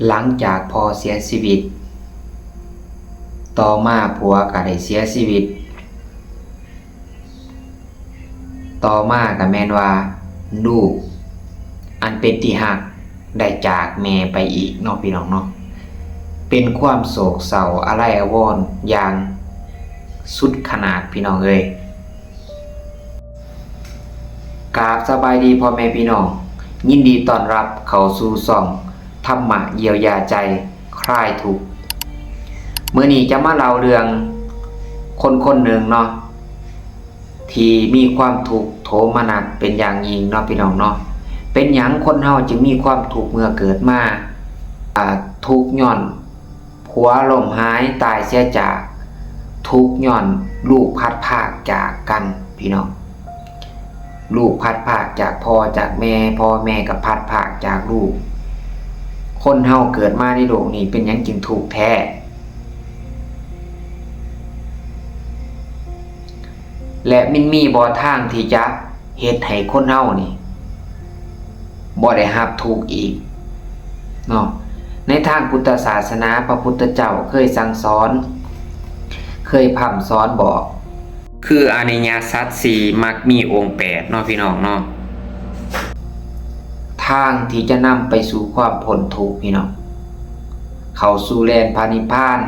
ຫຼັງຈາກພໍ່ເສຍຊີວິດ, ຕໍ່ມາຜົວກໍໄດ້ເສຍຊີວິດ, ຕໍ່ມາກໍແມ່ນວ່າລູກອັນເປັນທີ່ຮັກໄດ້ຈາກແມ່ໄປອີກເນາະ ພີ່ນ້ອງເນາະ. ເປັນຄວາມໂສກເສົ້າອາໄລອາວອນຢ່າງສຸດຂະໜາດ ພີ່ນ້ອງເອີຍ. ກາບສະບາຍດີພໍ່ແມ່ພີ່ນ້ອງ, ຍິນດີຕ້ອນຮັບເຂົ້າສູ່ຊ່ອງທຳມະຢຽວຢາໃຈຄລາຍທຸກ. ມື້ນີ້ຈະມາເລົ່າເລື່ອງຄົນຄົນໜຶ່ງເນາະ ທີ່ມີຄວາມທຸກໂທມະນັດເປັນຢ່າງຍິ່ງເນາະ ພີ່ນ້ອງເນາະ. ເປັນຫຍັງຄົນເຮົາຈຶ່ງມີຄວາມທຸກເມື່ອເກີດມາ? ອາ ທຸກຍ້ອນ ຜົວລົ້ມຫາຍຕາຍເສຍຈາກ, ທຸກຍ້ອນລູກພັດພາກຈາກກັນ ພີ່ນ້ອງ. ລູກພັດພາກຈາກພໍ່ຈາກແມ່, ພໍ່ແມ່ກໍພັດພາກຈາກລູກ. ຄົນເຮົາເກີດມາໃນໂລກນີ້ເປັນຫຍັງຈຶ່ງທຸກແທ້? ແລະ ມັນມີບໍ່ທາງທີ່ຈະເຮັດໃຫ້ຄົນເຮົານີ້ບໍ່ໄດ້ຮັບທຸກອີກເນາະ? ໃນທາງພຸດທະສາສະໜາ ພະພຸດທະເຈົ້າເຄີຍສັ່ງສອນ, ເຄີຍພຮ່ຳສອນບອກ, ຄືອະລິຍະສັດສີ່ ມັກມີອົງແປດເນາະ ພີ່ນ້ອງເນາະ. ທາງທີ່ຈະນຳໄປສູ່ຄວາມພົ້ນທຸກ ພີ່ນ້ອງ, ເຂົ້າສູ່ແດນພະນິບພານ,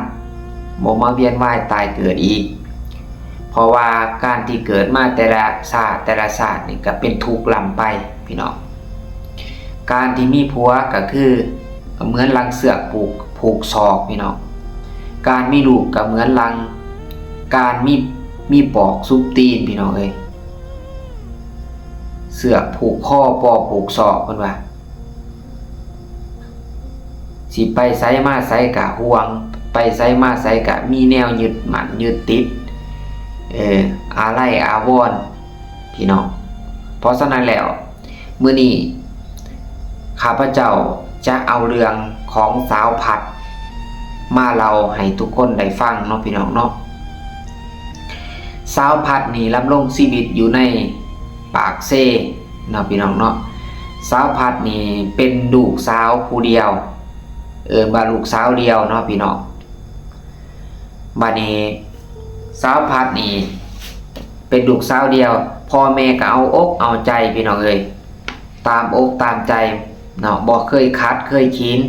ບໍ່ມາວຽນວ່າຍຕາຍເກີດອີກ. ເພາະວ່າການທີ່ເກີດມາແຕ່ລະຊາດ ແຕ່ລະຊາດນີ້ກໍເປັນທຸກລ້ຳໄປ ພີ່ນ້ອງ. ການທີ່ມີຜົວກໍຄືເໝືອນລັງເຊືອກຜູກ ຜູກສອກ ພີ່ນ້ອງ. ການມີລູກກໍເໝືອນລັງ ການມີ ມີປອກສຸບຕີນ ພີ່ນ້ອງເອີຍ. ເຊືອກຜູກຄໍ ປອກຜູກສອກ ເພິ່ນວ່າ. ຊິໄປໃສມາໃສກະຫ່ວງ, ໄປໃສມາໃສກະມີແນວຍຶດໝັ້ນຍຶດຕິດ, ເອີ ອາໄລອາວອນ ພີ່ນ້ອງ. ເພາະສະນັ້ນແລ້ວ ມື້ນີ້ຂ້າພະເຈົ້າຈະເອົາເລື່ອງຂອງສາວພັດມາເລົ່າໃຫ້ທຸກຄົນໄດ້ຟັງເນາະ ພີ່ນ້ອງເນາະ. ສາວພັດນີ້ດຳລົງຊີວິດຢູ່ໃນປາກເຊ ເນາະ ພີ່ນ້ອງເນາະ. ສາວພັດນີ້ເປັນລູກສາວຜູ້ດຽວ, ເອີ້ນວ່າລູກສາວດຽວເນາະ ພີ່ນ້ອງ. ບາດນີ້ສາວພັດນີ້ເປັນລູກສາວດຽວ, ພໍ່ແມ່ກໍເອົາອົກເອົາໃຈ ພີ່ນ້ອງເອີຍ, ຕາມອົກຕາມໃຈເນາະ, ບໍ່ເຄີຍຂັດເຄີຍຂິງ.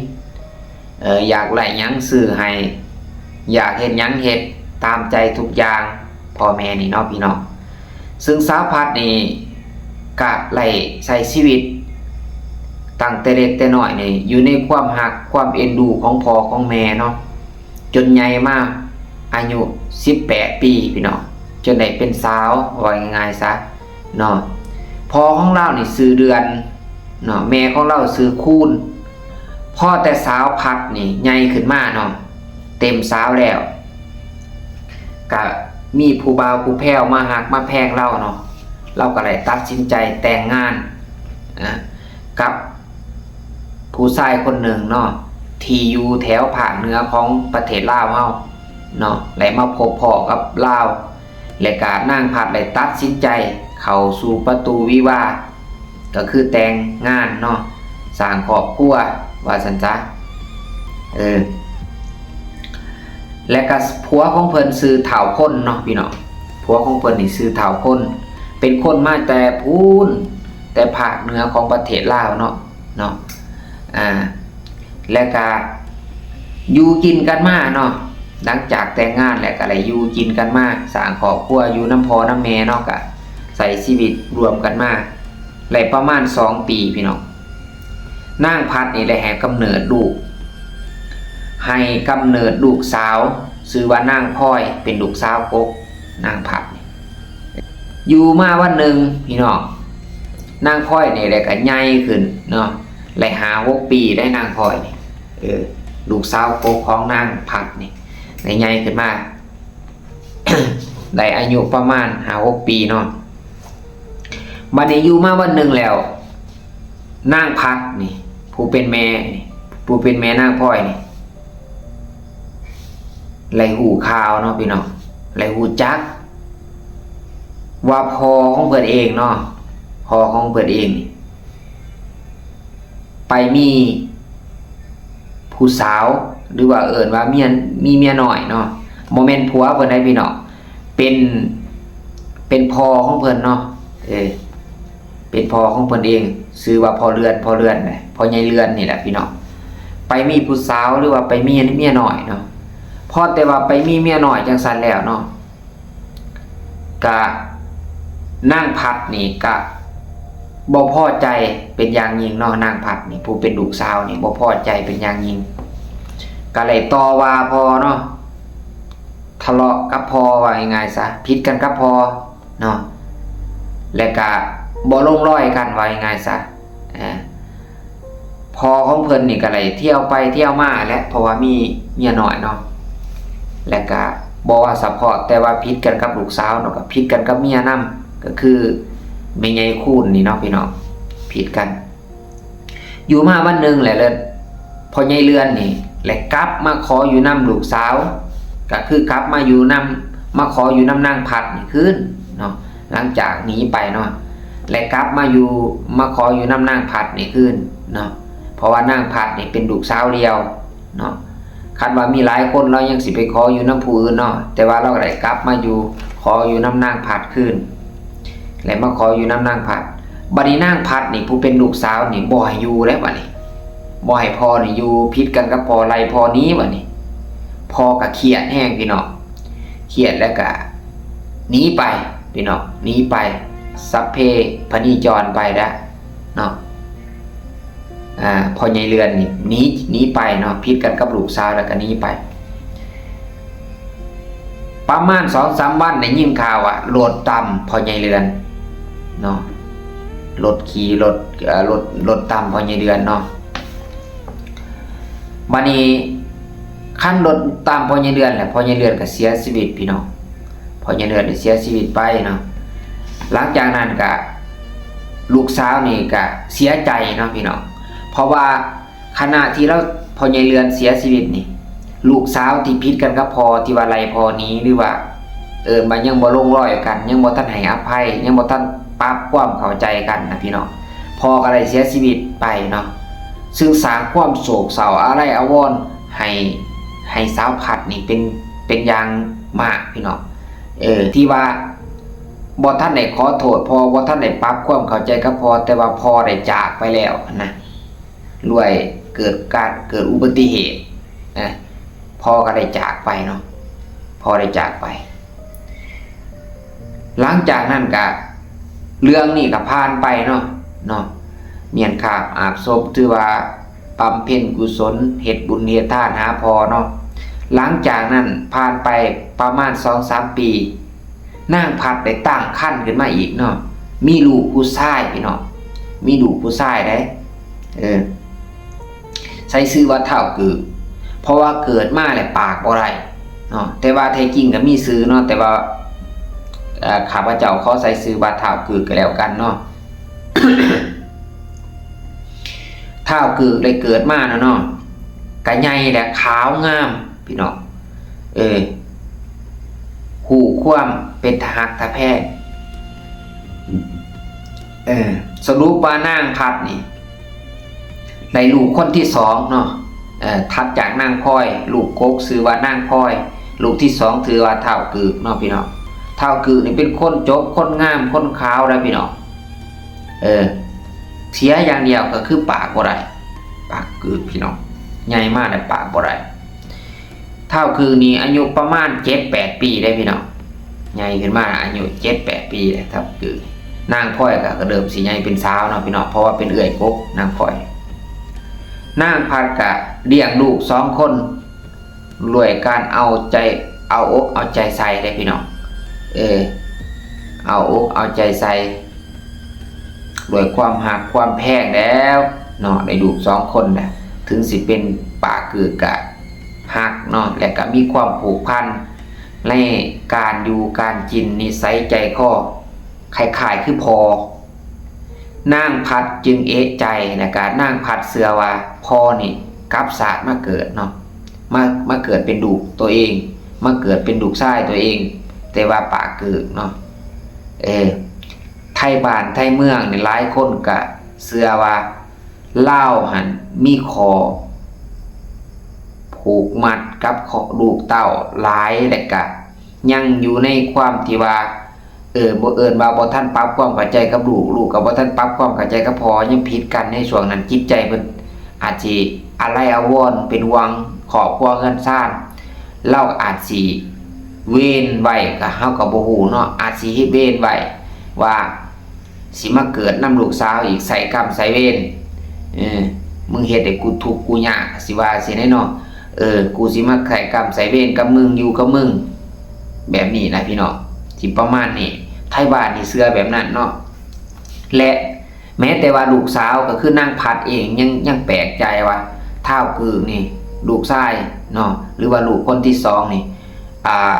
ເອີ ຢາກໄດ້ຫຍັງຊື້ໃຫ້, ຢາກເຮັດຫຍັງເຮັດຕາມໃຈທຸກຢ່າງ ພໍ່ແມ່ນີ້ເນາະ ພີ່ນ້ອງ. ເຊິ່ງສາວພັດນີ້ກະໄດ້ໃຊ້ຊີວິດຕັ້ງແຕ່ເລັກແຕ່ນ້ອຍນີ້ ຢູ່ໃນຄວາມຮັກຄວາມເອັນດູຂອງພໍ່ຂອງແມ່ເນາະ, ຈົນໃຫຍ່ມາອາຍຸສິບແປດປີ ພີ່ນ້ອງ, ຈົນໄດ້ເປັນສາວ ເວົ້າງ່າຍໆຊະເນາະ. ພໍ່ຂອງລາວນີ້ຊື່ເດືອນເນາະ, ແມ່ຂອງລາວຊື່ຄູນ. ພໍແຕ່ສາວພັດນີ້ໃຫຍ່ຂຶ້ນມາເນາະ, ເຕັມສາວແລ້ວ ກະມີຜູ້ບ່າວຜູ້ແພ້ວມາຮັກມາແພງລາວເນາະ, ລາວກໍໄດ້ຕັດສິນໃຈແຕ່ງງານ ອາ ກັບຜູ້ຊາຍຄົນໜຶ່ງເນາະ ທີ່ຢູ່ແຖວພາກເໜືອຂອງປະເທດລາວເຮົາເນາະ, ໄດ້ມາພົບພໍ້ກັບລາວ ແລະກະນາງພັດໄດ້ຕັດສິນໃຈເຂົ້າສູ່ປະຕູວິວາ ກໍຄືແຕ່ງງານເນາະ, ສ້າງຄອບຄົວວ່າຊັ້ນຊະ. ເອີ ແລະກະຜົວຂອງເພິ່ນຊື່ທ້າວພົນເນາະ ພີ່ນ້ອງ. ຜົວຂອງເພິ່ນນີ້ຊື່ທ້າວພົນ, ເປັນຄົນມາແຕ່ພຸ້ນ ແຕ່ພາກເໜືອຂອງປະເທດລາວເນາະ ເນາະ ອາ ແລະກະຢູ່ກິນກັນມາເນາະ, ຫຼັງຈາກແຕ່ງງານແລ້ວກະໄດ້ຢູ່ກິນກັນມາ, ສ້າງຄອບຄົວ ຢູ່ນຳພໍ່ນຳແມ່ເນາະ, ກະໃຊ້ຊີວິດລວມກັນມາໄດ້ປະມານສອງປີ ພີ່ນ້ອງ. ນາງພັດນີ້ໄດ້ໃຫ້ກຳເນີດລູກ ໃຫ້ກຳເນີດລູກສາວ ຊື່ວ່ານາງພອຍ ເປັນລູກສາວກົກນາງພັດນີ້. ຢູ່ມາວັນໜຶ່ງ ພີ່ນ້ອງ, ນາງພອຍນີ້ໄດ້ກະໃຫຍ່ຂຶ້ນເນາະ, ໄດ້ຫ້າຫົກປີໄດ້ນາງພອຍນີ້, ເອີ ລູກສາວກົກຂອງນາງພັດນີ້ ໄດ້ໃຫຍ່ຂຶ້ນມາ ໄດ້ອາຍຸປະມານຫ້າຫົກປີເນາະ. ບັດນີ້ຢູ່ມາວັນໜຶ່ງແລ້ວ ນາງພັດນີ້ ຜູ້ເປັນແມ່ນີ້ ຜູ້ເປັນແມ່ນາງພອຍນີ້ ໄດ້ຮູ້ຂ່າວເນາະ ພີ່ນ້ອງ, ໄດ້ຮູ້ຈັກວ່າພໍ່ຂອງເພິ່ນເອງເນາະ, ພໍ່ຂອງເພິ່ນເອງນີ້ ໄປມີ ຜູ້ສາວ ຫຼືວ່າເອີ້ນວ່າເມຍ ມີເມຍນ້ອຍເນາະ. ບໍ່ແມ່ນຜົວເພິ່ນໃດພີ່ນ້ອງ ເປັນ ເປັນພໍ່ຂອງເພິ່ນເນາະ. ເອີ ເປັນພໍ່ຂອງເພິ່ນເອງ ຊື່ວ່າພໍ່ເລື່ອນ ພໍ່ເລື່ອນ ພໍ່ໃຫຍ່ເລື່ອນນີ້ແຫຼະພີ່ນ້ອງ. ໄປມີຜູ້ສາວ ຫຼືວ່າໄປມີເມຍນ້ອຍເນາະ. ພໍແຕ່ວ່າໄປມີເມຍນ້ອຍຈັ່ງຊັ້ນແລ້ວເນາະ ກະນາງພັດນີ້ກະບໍ່ພໍໃຈເປັນຢ່າງຍິ່ງເນາະ. ນາງພັດນີ້ ຜູ້ເປັນລູກສາວນີ້ ບໍ່ພໍໃຈເປັນຢ່າງຍິ່ງ ກະເລີຍຕໍ່ວ່າພໍ່ເນາະ ທະເລາະກັບພໍ່ ວ່າງ່າຍໆຊະ ຜິດກັນກັບພໍ່ເນາະ ແລະກະບໍ່ລົງລອຍກັນ ວ່າງ່າຍໆຊະ. ເອີ ພໍ່ຂອງເພິ່ນນີ້ກະໄດ້ທ່ຽວໄປທ່ຽວມາແຫຼະ ເພາະວ່າມີເມຍນ້ອຍເນາະ. ແລະກະບໍ່ວ່າສະເພາະແຕ່ວ່າຜິດກັນກັບລູກສາວເນາະ ກະຜິດກັນກັບເມຍນຳ ກະຄືແມ່ໃຫຍ່ຄູນນີ້ເນາະພີ່ນ້ອງ ຜິດກັນ. ຢູ່ມາວັນໜຶ່ງແຫຼະ ພໍ່ໃຫຍ່ເລື່ອນນີ້ ແລະກັບມາຂໍຢູ່ນຳລູກສາວ ກະຄືກັບມາຢູ່ນຳ ມາຂໍຢູ່ນຳນາງພັດນີ້ຄືນເນາະ. ຫຼັງຈາກໜີໄປເນາະ ແລະກັບມາຢູ່ ມາຂໍຢູ່ນຳນາງພັດນີ້ຄືນເນາະ ເພາະວ່ານາງພັດນີ້ເປັນລູກສາວດຽວເນາະ. ຄັນວ່າມີຫຼາຍຄົນ ລາວຍັງຊິໄປຂໍຢູ່ນຳຜູ້ອື່ນເນາະ ແຕ່ວ່າລາວກະໄດ້ກັບມາຢູ່ ຂໍຢູ່ນຳນາງພັດຄືນ ແລະມາຂໍຢູ່ນຳນາງພັດ. ບັດນີ້ນາງພັດນີ້ ຜູ້ເປັນລູກສາວນີ້ ບໍ່ໃຫ້ຢູ່ແລ້ວບັດນີ້ ບໍ່ໃຫ້ພໍ່ນີ້ຢູ່ ຜິດກັນກັບພໍ່ ໄລ່ພໍ່ໜີບັດນີ້. ພໍ່ກະຄຽດແຮງພີ່ນ້ອງ ຄຽດແລ້ວກະໜີໄປພີ່ນ້ອງ ໜີໄປ ສັບເພພະນີຈອນໄປແລ້ວເນາະ. ອາ ພໍ່ໃຫຍ່ເລື່ອນນີ້ໜີ ໜີໄປເນາະ ຜິດກັນກັບລູກສາວແລ້ວກະໜີໄປ. ປະມານສອງສາມວັນ ໄດ້ຍິນຂ່າວວ່າລົດຕຳພໍ່ໃຫຍ່ເລື່ອນເນາະ ລົດຂີ່ ລົດ ເອີ ລົດ ລົດຕຳພໍ່ໃຫຍ່ເດືອນເນາະ. ບັດນີ້ຄັນລົດຕຳພໍ່ໃຫຍ່ເດືອນແຫຼະ ພໍ່ໃຫຍ່ເດືອນກະເສຍຊີວິດພີ່ນ້ອງ ພໍ່ໃຫຍ່ເດືອນໄດ້ເສຍຊີວິດໄປເນາະ. ຫຼັງຈາກນັ້ນກະລູກສາວນີ້ກະເສຍໃຈເນາະພີ່ນ້ອງ ເພາະວ່າ ຂະນະທີ່ລາວ ພໍ່ໃຫຍ່ເລື່ອນເສຍຊີວິດນີ້ ລູກສາວທີ່ຜິດກັນກັບພໍ່ ທີ່ວ່າໄລ່ພໍ່ໜີ ຫຼືວ່າ ເອີ້ນວ່າຍັງບໍ່ລົງລອຍກັນ ຍັງບໍ່ທັນໃຫ້ອະໄພ ຍັງບໍ່ທັນປັບຄວາມເຂົ້າໃຈກັນນະພີ່ນ້ອງ ພໍ່ກະໄດ້ເສຍຊີວິດໄປເນາະ. ຊຶ່ງສ້າງຄວາມໂສກເສົ້າອາໄລອາວອນໃຫ້ ໃຫ້ສາວພັດນີ້ເປັນ ເປັນຢ່າງມາກພີ່ນ້ອງ ເອີ ທີ່ວ່າບໍ່ທັນໄດ້ຂໍໂທດພໍ່ ບໍ່ທັນໄດ້ປັບຄວາມເຂົ້າໃຈກັບພໍ່ ແຕ່ວ່າພໍ່ໄດ້ຈາກໄປແລ້ວຫັ້ນນະ. ດ້ວຍເກີດການ ເກີດອຸບັດຕິເຫດ ນະ ພໍ່ກະໄດ້ຈາກໄປເນາະ ພໍ່ໄດ້ຈາກໄປ. ຫຼັງຈາກນັ້ນກະ ເລື່ອງນີ້ກະຜ່ານໄປເນາະ ເນາະ ມ້ຽນຄາບອາບສົບ ຖືວ່າບຳເພັນກຸສົນ ເຮັດບຸນເຮັດທານຫາພໍ່ເນາະ. ຫຼັງຈາກນັ້ນຜ່ານໄປປະມານສອງສາມປີ ນາງພັດໄດ້ຕັ້ງຄັນຂຶ້ນມາອີກເນາະ ມີລູກຜູ້ຊາຍພີ່ນ້ອງ ມີລູກຜູ້ຊາຍເດ້ ເອີ ໃສ່ຊື່ວ່າທ້າວກືກ ເພາະວ່າເກີດມາແລ້ວປາກບໍ່ໄດ້ເນາະ ແຕ່ວ່າແທ້ຈິງກະມີຊື່ເນາະ ແຕ່ວ່າ ເອີ ຂ້າພະເຈົ້າຂໍໃສ່ຊື່ວ່າທ້າວກືກກະແລ້ວກັນເນາະ. ທ້າວກືກໄດ້ເກີດມາແລ້ວເນາະ ກະໃຫຍ່ແລະຂາວງາມພີ່ນ້ອງ ເອີ ຮູ້ຄວາມເປັນຕາຮັກຕາແພງ ເອີ ສະຫຼຸບວ່ານາງພັດນີ້ໄດ້ລູກຄົນທີສອງເນາະ ເອີ ຖັດຈາກນາງພອຍ ລູກກົກຊື່ວ່ານາງພອຍ ລູກທີສອງຖືວ່າທ້າວກືກເນາະພີ່ນ້ອງ. ທ້າວກືກນີ້ເປັນຄົນຈົບ ຄົນງາມ ຄົນຂາວໄດ໋ພີ່ນ້ອງ ເອີ ເສຍຢ່າງດຽວກະຄືປາກບໍ່ໄດ້ ປາກກືກພີ່ນ້ອງ ໃຫຍ່ມາແລ້ວປາກບໍ່ໄດ້. ທ້າວກືກນີ້ອາຍຸປະມານເຈັດແປດປີໄດ໋ພີ່ນ້ອງ ໃຫຍ່ຂຶ້ນມາອາຍຸເຈັດແປດປີແລ້ວ ທ້າວກືກ. ນາງພອຍກະ ກະເລີ່ມຊິໃຫຍ່ເປັນສາວເນາະພີ່ນ້ອງ ເພາະວ່າເປັນເອື້ອຍກົກນາງພອຍ. ນາງພັດກະລ້ຽງລູກສອງຄົນ ດ້ວຍການເອົາໃຈ ເອົາອົກເອົາໃຈໃສ່ເດ້ພີ່ນ້ອງ ເອີ ເອົາອົກເອົາໃຈໃສ່ ດ້ວຍຄວາມຮັກຄວາມແພງແລ້ວເນາະ ໄດ້ລູກສອງຄົນແຫຼະ ເຖິງຊິເປັນປາກກືກກະຮັກເນາະ ແລະກະມີຄວາມຜູກພັນໃນການຢູ່ການກິນ ນິໄສໃຈຄໍ ຄ້າຍໆຄືພໍ່. ນາງພັດຈຶ່ງເອະໃຈ ແລະກະນາງພັດເຊື່ອວ່າພໍ່ນີ້ກັບຊາດມາເກີດເນາະ ມາ ມາເກີດເປັນລູກໂຕເອງ ມາເກີດເປັນລູກຊາຍໂຕເອງ ແຕ່ວ່າປາກກືກເນາະ ເອີ ໄທບ້ານໄທເມືອງນີ້ຫຼາຍຄົນກະເຊື່ອວ່າລາວຫັ້ນມີຂໍ້ ຜູກມັດກັບລູກເຕົ້າຫຼາຍ ແລະກະຍັງຢູ່ໃນຄວາມທີ່ວ່າ ເອີ ບໍ່ ເອີ້ນວ່າບໍ່ທັນປັບຄວາມເຂົ້າໃຈກັບລູກ ລູກກໍບໍ່ທັນປັບຄວາມເຂົ້າໃຈກັບພໍ່ ຍັງຜິດກັນໃນຊ່ວງນັ້ນ ຈິດໃຈເພິ່ນອາດຊິອາໄລອາວອນ ເປັນຫ່ວງຄອບຄົວເຮືອນຊານ ລາວອາດຊິເວນໄວ້ ກໍ ເຮົາກໍບໍ່ຮູ້ເນາະ ອາດຊິເວນໄວ້ວ່າ ຊິມາເກີດນຳລູກສາວອີກ ໃສ່ກຳໃສ່ເວນ ເອີ ມຶງເຮັດໃຫ້ກູທຸກກູຍາກ ຊິວ່າຊີ້ແຫຼະເນາະ ເອີ ກູຊິມາໃສ່ກຳໃສ່ເວນກັບມຶງ ຢູ່ກັບມຶງ ແບບນີ້ນະພີ່ນ້ອງ ຊິປະມານນີ້ ໄທບ້ານນີ້ເຊື່ອແບບນັ້ນເນາະ ແລະ ແມ້ແຕ່ວ່າລູກສາວ ກໍຄືນາງພັດເອງ ຍັງ ຍັງແປກໃຈວ່າ ທ້າວກຶກນີ້ ລູກຊາຍເນາະ ຫຼືວ່າລູກຄົນທີສອງນີ້ ອ່າ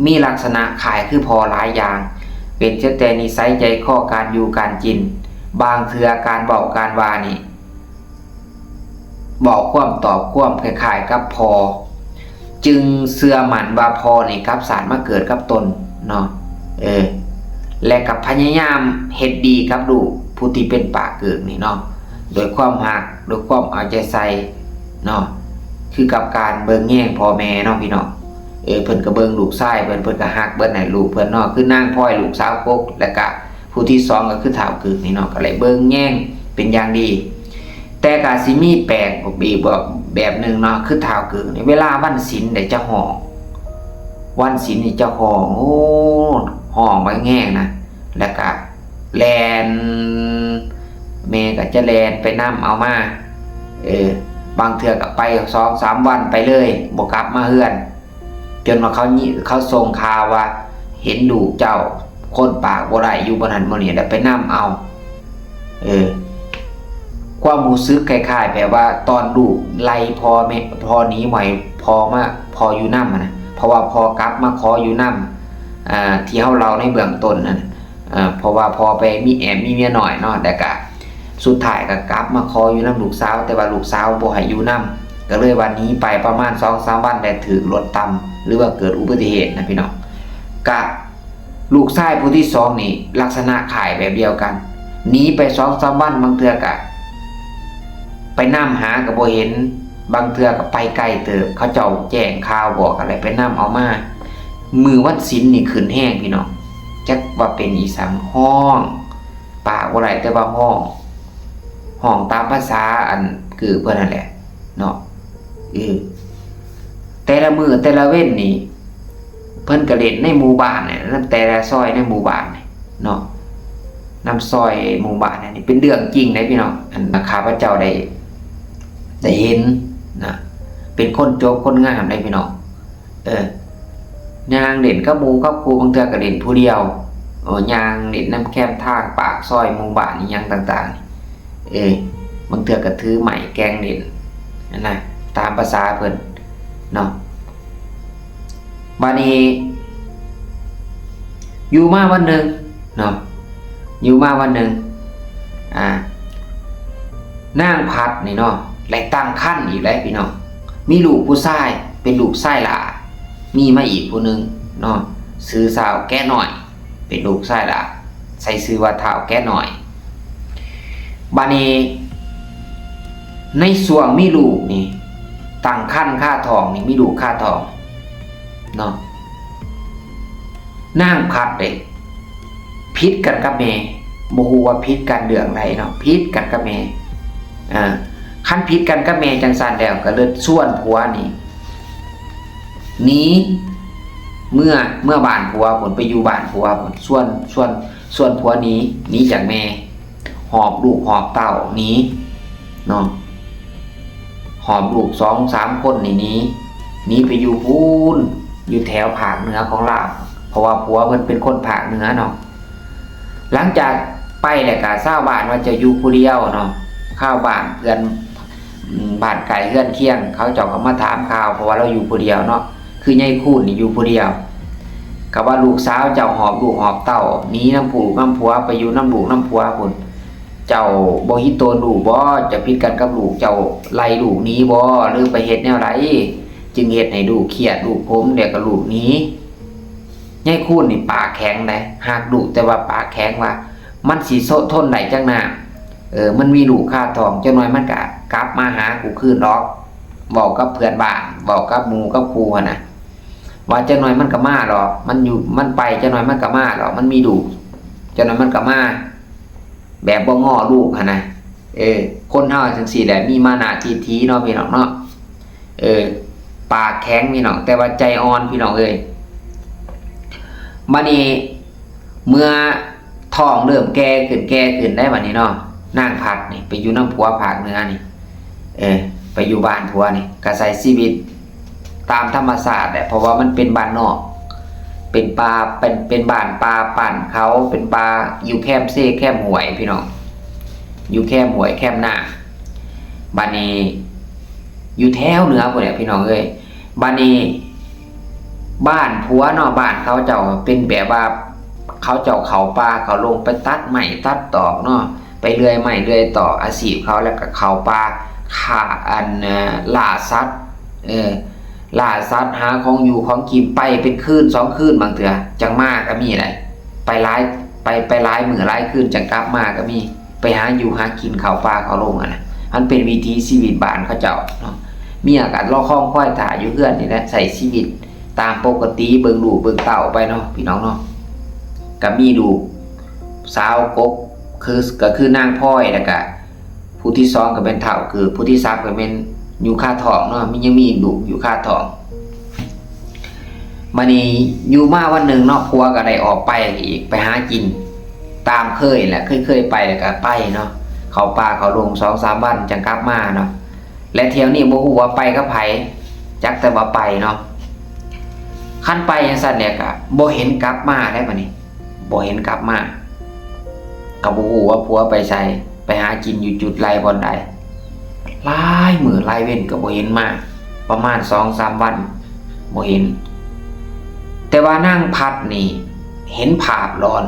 ມີລັກສະນະຄ້າຍຄືພໍ່ຫຼາຍຢ່າງ ເປັນຕັ້ງແຕ່ນິໄສໃຈຄໍ ການຢູ່ການກິນ ບາງເທື່ອການເວົ້າການວ່ານີ້ ເວົ້າຄວາມຕອບຄວາມຄ້າຍໆກັບພໍ່ ຈຶ່ງເຊື່ອໝັ້ນວ່າພໍ່ນີ້ກັບຊາດມາເກີດກັບຕົນເນາະ ເອີ ແລະກໍພະຍາຍາມເຮັດດີກັບລູກຜູ້ທີ່ເປັນປາກກຶກນີ້ເນາະ ໂດຍຄວາມຮັກ ໂດຍຄວາມເອົາໃຈໃສ່ເນາະ ຄືກັບການເບິ່ງແຍງພໍ່ແມ່ເນາະພີ່ນ້ອງ ເອີ ເພິ່ນກໍເບິ່ງລູກຊາຍເພິ່ນ ເພິ່ນກໍຮັກເບິ່ງໃຫ້ລູກເພິ່ນເນາະ ຄືນາງພອຍ ລູກສາວກົກ ແລະກະຜູ້ທີສອງກໍຄືທ້າວກຶກນີ້ເນາະ ກໍໄດ້ເບິ່ງແຍງເປັນຢ່າງດີ ແຕ່ກໍຊິມີແປກອີກແບບໜຶ່ງເນາະ ຄືທ້າວກຶກນີ້ ເວລາວັນສິນເດ ຈະຮ້ອງ ວັນສິນນີ້ຈະຮ້ອງ ໂອ້ ຮ້ອງບັກແຮງນະ ແລ້ວກະແລ່ນ ແມ່ກໍຈະແລ່ນໄປນຳເອົາມາ ເອີ ບາງເທື່ອກໍໄປສອງສາມວັນໄປເລີຍ ບໍ່ກັບມາເຮືອນ ຈົນວ່າເຂົາ ເຂົາສົ່ງຂ່າວວ່າ ເຫັນລູກເຈົ້າຄົນປາກບໍ່ໄດ້ຢູ່ບ່ອນນັ້ນບ່ອນນີ້ ແລ້ວໄປນຳເອົາ ເອີ ຄວາມຮູ້ສຶກຄ້າຍໆແບບວ່າຕອນລູກໄລ່ພໍ່ແມ່ ພໍ່ໜີ ບໍ່ໃຫ້ພໍ່ມາ ພໍ່ຢູ່ນຳຫັ້ນນະ ເພາະວ່າພໍ່ກັບມາຂໍຢູ່ນຳ ອ່າ ທີ່ເຮົາເລົ່າໃນເບື້ອງຕົ້ນນັ້ນ ເອີ ເພາະວ່າພໍ່ໄປມີແອບມີເມຍນ້ອຍເນາະ ແລ້ວກະສຸດທ້າຍກໍກັບມາຂໍຢູ່ນຳລູກສາວ ແຕ່ວ່າລູກສາວບໍ່ໃຫ້ຢູ່ນຳ ກໍເລີຍວ່າໜີໄປປະມານສອງສາມວັນ ແລ້ວຖືກລົດຕຳ ຫຼືວ່າເກີດອຸບັດຕິເຫດນະພີ່ນ້ອງ ກະ ລູກຊາຍຜູ້ທີສອງນີ້ລັກສະນະຄ້າຍແບບດຽວກັນ ໜີໄປສອງສາມວັນ ບາງເທື່ອກະໄປນຳຫາກໍບໍ່ເຫັນ ບາງເທື່ອກໍໄປໄກເຕີບ ເຂົາເຈົ້າແຈ້ງຂ່າວບອກ ກໍເລີຍໄປນຳເອົາມາ ມື້ວັນສິນນີ້ຂຶ້ນແຮງພີ່ນ້ອງ ຈັກວ່າເປັນອີ່ສັງ ຮ້ອງປາກບໍ່ໄດ້ ແຕ່ວ່າຮ້ອງ ຮ້ອງຕາມພາສາອັນກືເພິ່ນນັ້ນແຫຼະເນາະ ເອີ ແຕ່ລະມື້ແຕ່ລະເວັນນີ້ ເພິ່ນກໍເລ່ນໃນໝູ່ບ້ານນີ້ ນຳແຕ່ລະຊອຍໃນໝູ່ບ້ານນີ້ເນາະ ນຳຊອຍໝູ່ບ້ານນີ້ ເປັນເລື່ອງຈິງເດ້ພີ່ນ້ອງ ອັນຂ້າພະເຈົ້າໄດ້ ໄດ້ເຫັນນະ ເປັນຄົນຈົບຄົນງາມເດ້ພີ່ນ້ອງ ເອີ ຍ່າງເລ່ນກັບໝູ່ກັບຄູ່ ບາງເທື່ອກໍເລ່ນຜູ້ດຽວ ເອີ ຍ່າງເລ່ນນຳແຄມທາງປາກຊອຍໝູ່ບ້ານອີ່ຫຍັງຕ່າງໆ ເອີ ບາງເທື່ອກໍຖືໄມ້ແກ່ງຫຼິ້ນຫັ້ນນະ ຕາມພາສາເພິ່ນເນາະ ບາດນີ້ ຢູ່ມາວັນໜຶ່ງເນາະ ຢູ່ມາວັນໜຶ່ງ ອ່າ ນາງພັດນີ້ເນາະ ໄດ້ຕັ້ງຄັນອີກແລ້ວພີ່ນ້ອງ ມີລູກຜູ້ຊາຍ ເປັນລູກຊາຍຫຼ້າ ມີມາອີກຜູ້ໜຶ່ງເນາະ ຊື່ທ້າວແກະນ້ອຍ ເປັນລູກຊາຍຫຼ້າ ໃສ່ຊື່ວ່າທ້າວແກະນ້ອຍ ບາດນີ້ ໃນຊ່ວງມີລູກນີ້ ຕັ້ງຄັນຄາທ້ອງນີ້ ມີລູກຄາທ້ອງເນາະ ນາງພັດເດ້ ຜິດກັນກັບແມ່ ບໍ່ຮູ້ວ່າຜິດກັນເລື່ອງໃດເນາະ ຜິດກັນກັບແມ່ ອ່າ ຄັນຜິດກັນກັບແມ່ຈັ່ງຊັ້ນແລ້ວ ກໍເລີຍຊວນຜົວນີ້ ໜີເມືອ ເມືອບ້ານຜົວພຸ້ນ ໄປຢູ່ບ້ານຜົວພຸ້ນ ຊວນ ຊວນ ຊວນຜົວໜີ ໜີຈາກແມ່ ຫອບລູກຫອບເຕົ້າໜີເນາະ ຫອບລູກສອງສາມຄົນນີ້ໜີ ໜີໄປຢູ່ພຸ້ນ ຢູ່ແຖວພາກເໜືອຂອງລາວ ເພາະວ່າຜົວເພິ່ນເປັນຄົນພາກເໜືອເນາະ ຫຼັງຈາກໄປແລ້ວກະຊາວບ້ານວ່າຈະຢູ່ຜູ້ດຽວເນາະ ຊາວບ້ານເພື່ອນ ອືມ ບ້ານໃກ້ເຮືອນຄຽງ ເຂົາເຈົ້າກໍມາຖາມຂ່າວ ເພາະວ່າລາວຢູ່ຜູ້ດຽວເນາະ ຄືຍາຍຄູນນີ້ຢູ່ຜູ້ດຽວ ກໍວ່າລູກສາວເຈົ້າຫອບລູກຫອບເຕົ້າ ໜີນຳຜູ້ນຳຜົວ ໄປຢູ່ນຳລູກນຳຜົວພຸ້ນ ເຈົ້າບໍ່ຮິໂຕນລູກບໍ? ເຈົ້າຜິດກັນກັບລູກ ເຈົ້າໄລ່ລູກໜີບໍ? ຫຼືໄປເຮັດແນວໃດ ຈຶ່ງເຮັດໃຫ້ລູກຄຽດ ລູກໂກມ ແລ້ວກໍລູກໜີ? ຍາຍຄູນນີ້ປາກແຂງໃດ໋ ຮັກລູກແຕ່ວ່າປາກແຂງວ່າ ມັນຊິໂຊະທົນໄດ້ຈັກນານ ເອີ ມັນມີລູກຄາທ້ອງ ຈັກໜ່ອຍມັນກະກັບມາຫາກູຄືນດອກ. ເວົ້າກັບເພື່ອນບ້ານ ເວົ້າກັບໝູ່ກັບຄູ່ຫັ້ນນະ ວ່າຈັກໜ່ອຍມັນກໍມາດອກ ມັນຢູ່ ມັນໄປ ຈັກໜ່ອຍມັນກໍມາດອກ ມັນມີລູກ ຈັກໜ່ອຍມັນກໍມາ ແບບບໍ່ງໍລູກຫັ້ນນະ. ເອີ ຄົນເຮົາຈັ່ງຊີ້ແຫຼະ ມີມານະທິດຖິເນາະ ພີ່ນ້ອງເນາະ. ເອີ ປາກແຂງ ພີ່ນ້ອງ ແຕ່ວ່າໃຈອ່ອນ ພີ່ນ້ອງເອີຍ. ບາດນີ້ ເມື່ອທ້ອງເລີ່ມແກ່ຂຶ້ນ ແກ່ຂຶ້ນໄດ໋ ບາດນີ້ເນາະ ນາງພັດນີ້ໄປຢູ່ນຳຜົວພາກເໜືອນີ້ ເອີ ໄປຢູ່ບ້ານຜົວນີ້ ກໍໃຊ້ຊີວິດຕາມທຳມະຊາດແຫຼະ ເພາະວ່າມັນເປັນບ້ານນອກ ເປັນປ່າ ເປັນ ເປັນບ້ານປ່າປັ້ນເຂົາ ເປັນປ່າ ຢູ່ແຄມເຊແຄມຫ້ວຍ ພີ່ນ້ອງ ຢູ່ແຄມຫ້ວຍແຄມນ້ຳ. ບາດນີ້ ຢູ່ແຖວເໜືອພຸ້ນແຫຼະ ພີ່ນ້ອງເອີຍ. ບາດນີ້ ບ້ານຜົວເນາະ ບ້ານເຂົາເຈົ້າເປັນແບບວ່າ ເຂົາເຈົ້າເຂົ້າປ່າເຂົ້າດົງ ໄປຕັດໄມ້ຕັດຕອກເນາະ ໄປເລື່ອຍໄມ້ເລື່ອຍຕອກ ອາຊີບເຂົາ ແລ້ວກໍເຂົ້າປ່າ ຫາ ອັນ ເອີ ລ່າສັດ ເອີ ລ່າສັດ ຫາຂອງຢູ່ຂອງກິນ ໄປເປັນຄືນສອງຄືນ ບາງເທື່ອຈັ່ງມາກໍມີໄດ໋ ໄປຫຼາຍ ໄປ ໄປຫຼາຍມື້ຫຼາຍຄືນຈັ່ງກັບມາກໍມີ. ໄປຫາຢູ່ຫາກິນເຂົ້າປ່າເຂົ້າດົງຫັ້ນນະ ມັນເປັນວິຖີຊີວິດບ້ານເຂົາເຈົ້າເນາະ. ເມຍກໍລໍຄອງຄອຍຖ້າຢູ່ເຮືອນນີ້ແຫຼະ ໃຊ້ຊີວິດຕາມປົກກະຕິ ເບິ່ງລູກເບິ່ງເຕົ້າໄປເນາະ ພີ່ນ້ອງເນາະ. ກໍມີລູກສາວກົກ ຄື ກໍຄືນາງພອຍ ແລ້ວກໍຜູ້ທີສອງກໍແມ່ນທ້າວເກີກ ຜູ້ທີສາມກໍແມ່ນຢູ່ຄາທ້ອງເນາະ ມີ ຍັງມີລູກຢູ່ຄາທ້ອງ. ບາດນີ້ຢູ່ມາວັນໜຶ່ງເນາະ ຜົວກໍໄດ້ອອກໄປອີກ ໄປຫາກິນຕາມເຄີຍແຫຼະ ເຄີຍໆໄປກໍໄປເນາະ ເຂົ້າປ່າເຂົ້າດົງສອງສາມວັນຈັ່ງກັບມາເນາະ. ແລະ ທ່ຽວນີ້ບໍ່ຮູ້ວ່າໄປກັບໃຜ ຈັກແຕ່ວ່າໄປເນາະ. ຄັນໄປຈັ່ງຊັ້ນແຫຼະກໍບໍ່ເຫັນກັບມາແລ້ວ ບາດນີ້ບໍ່ເຫັນກັບມາ ກໍບໍ່ຮູ້ວ່າຜົວໄປໃສ ໄປຫາກິນຢູ່ຈຸດໃດບ່ອນໃດ ຫຼາຍມື້ຫຼາຍເວັນກໍບໍ່ເຫັນມາ ປະມານສອງສາມວັນບໍ່ເຫັນ. ແຕ່ວ່ານາງພັດນີ້ເຫັນພາບຫຼອນ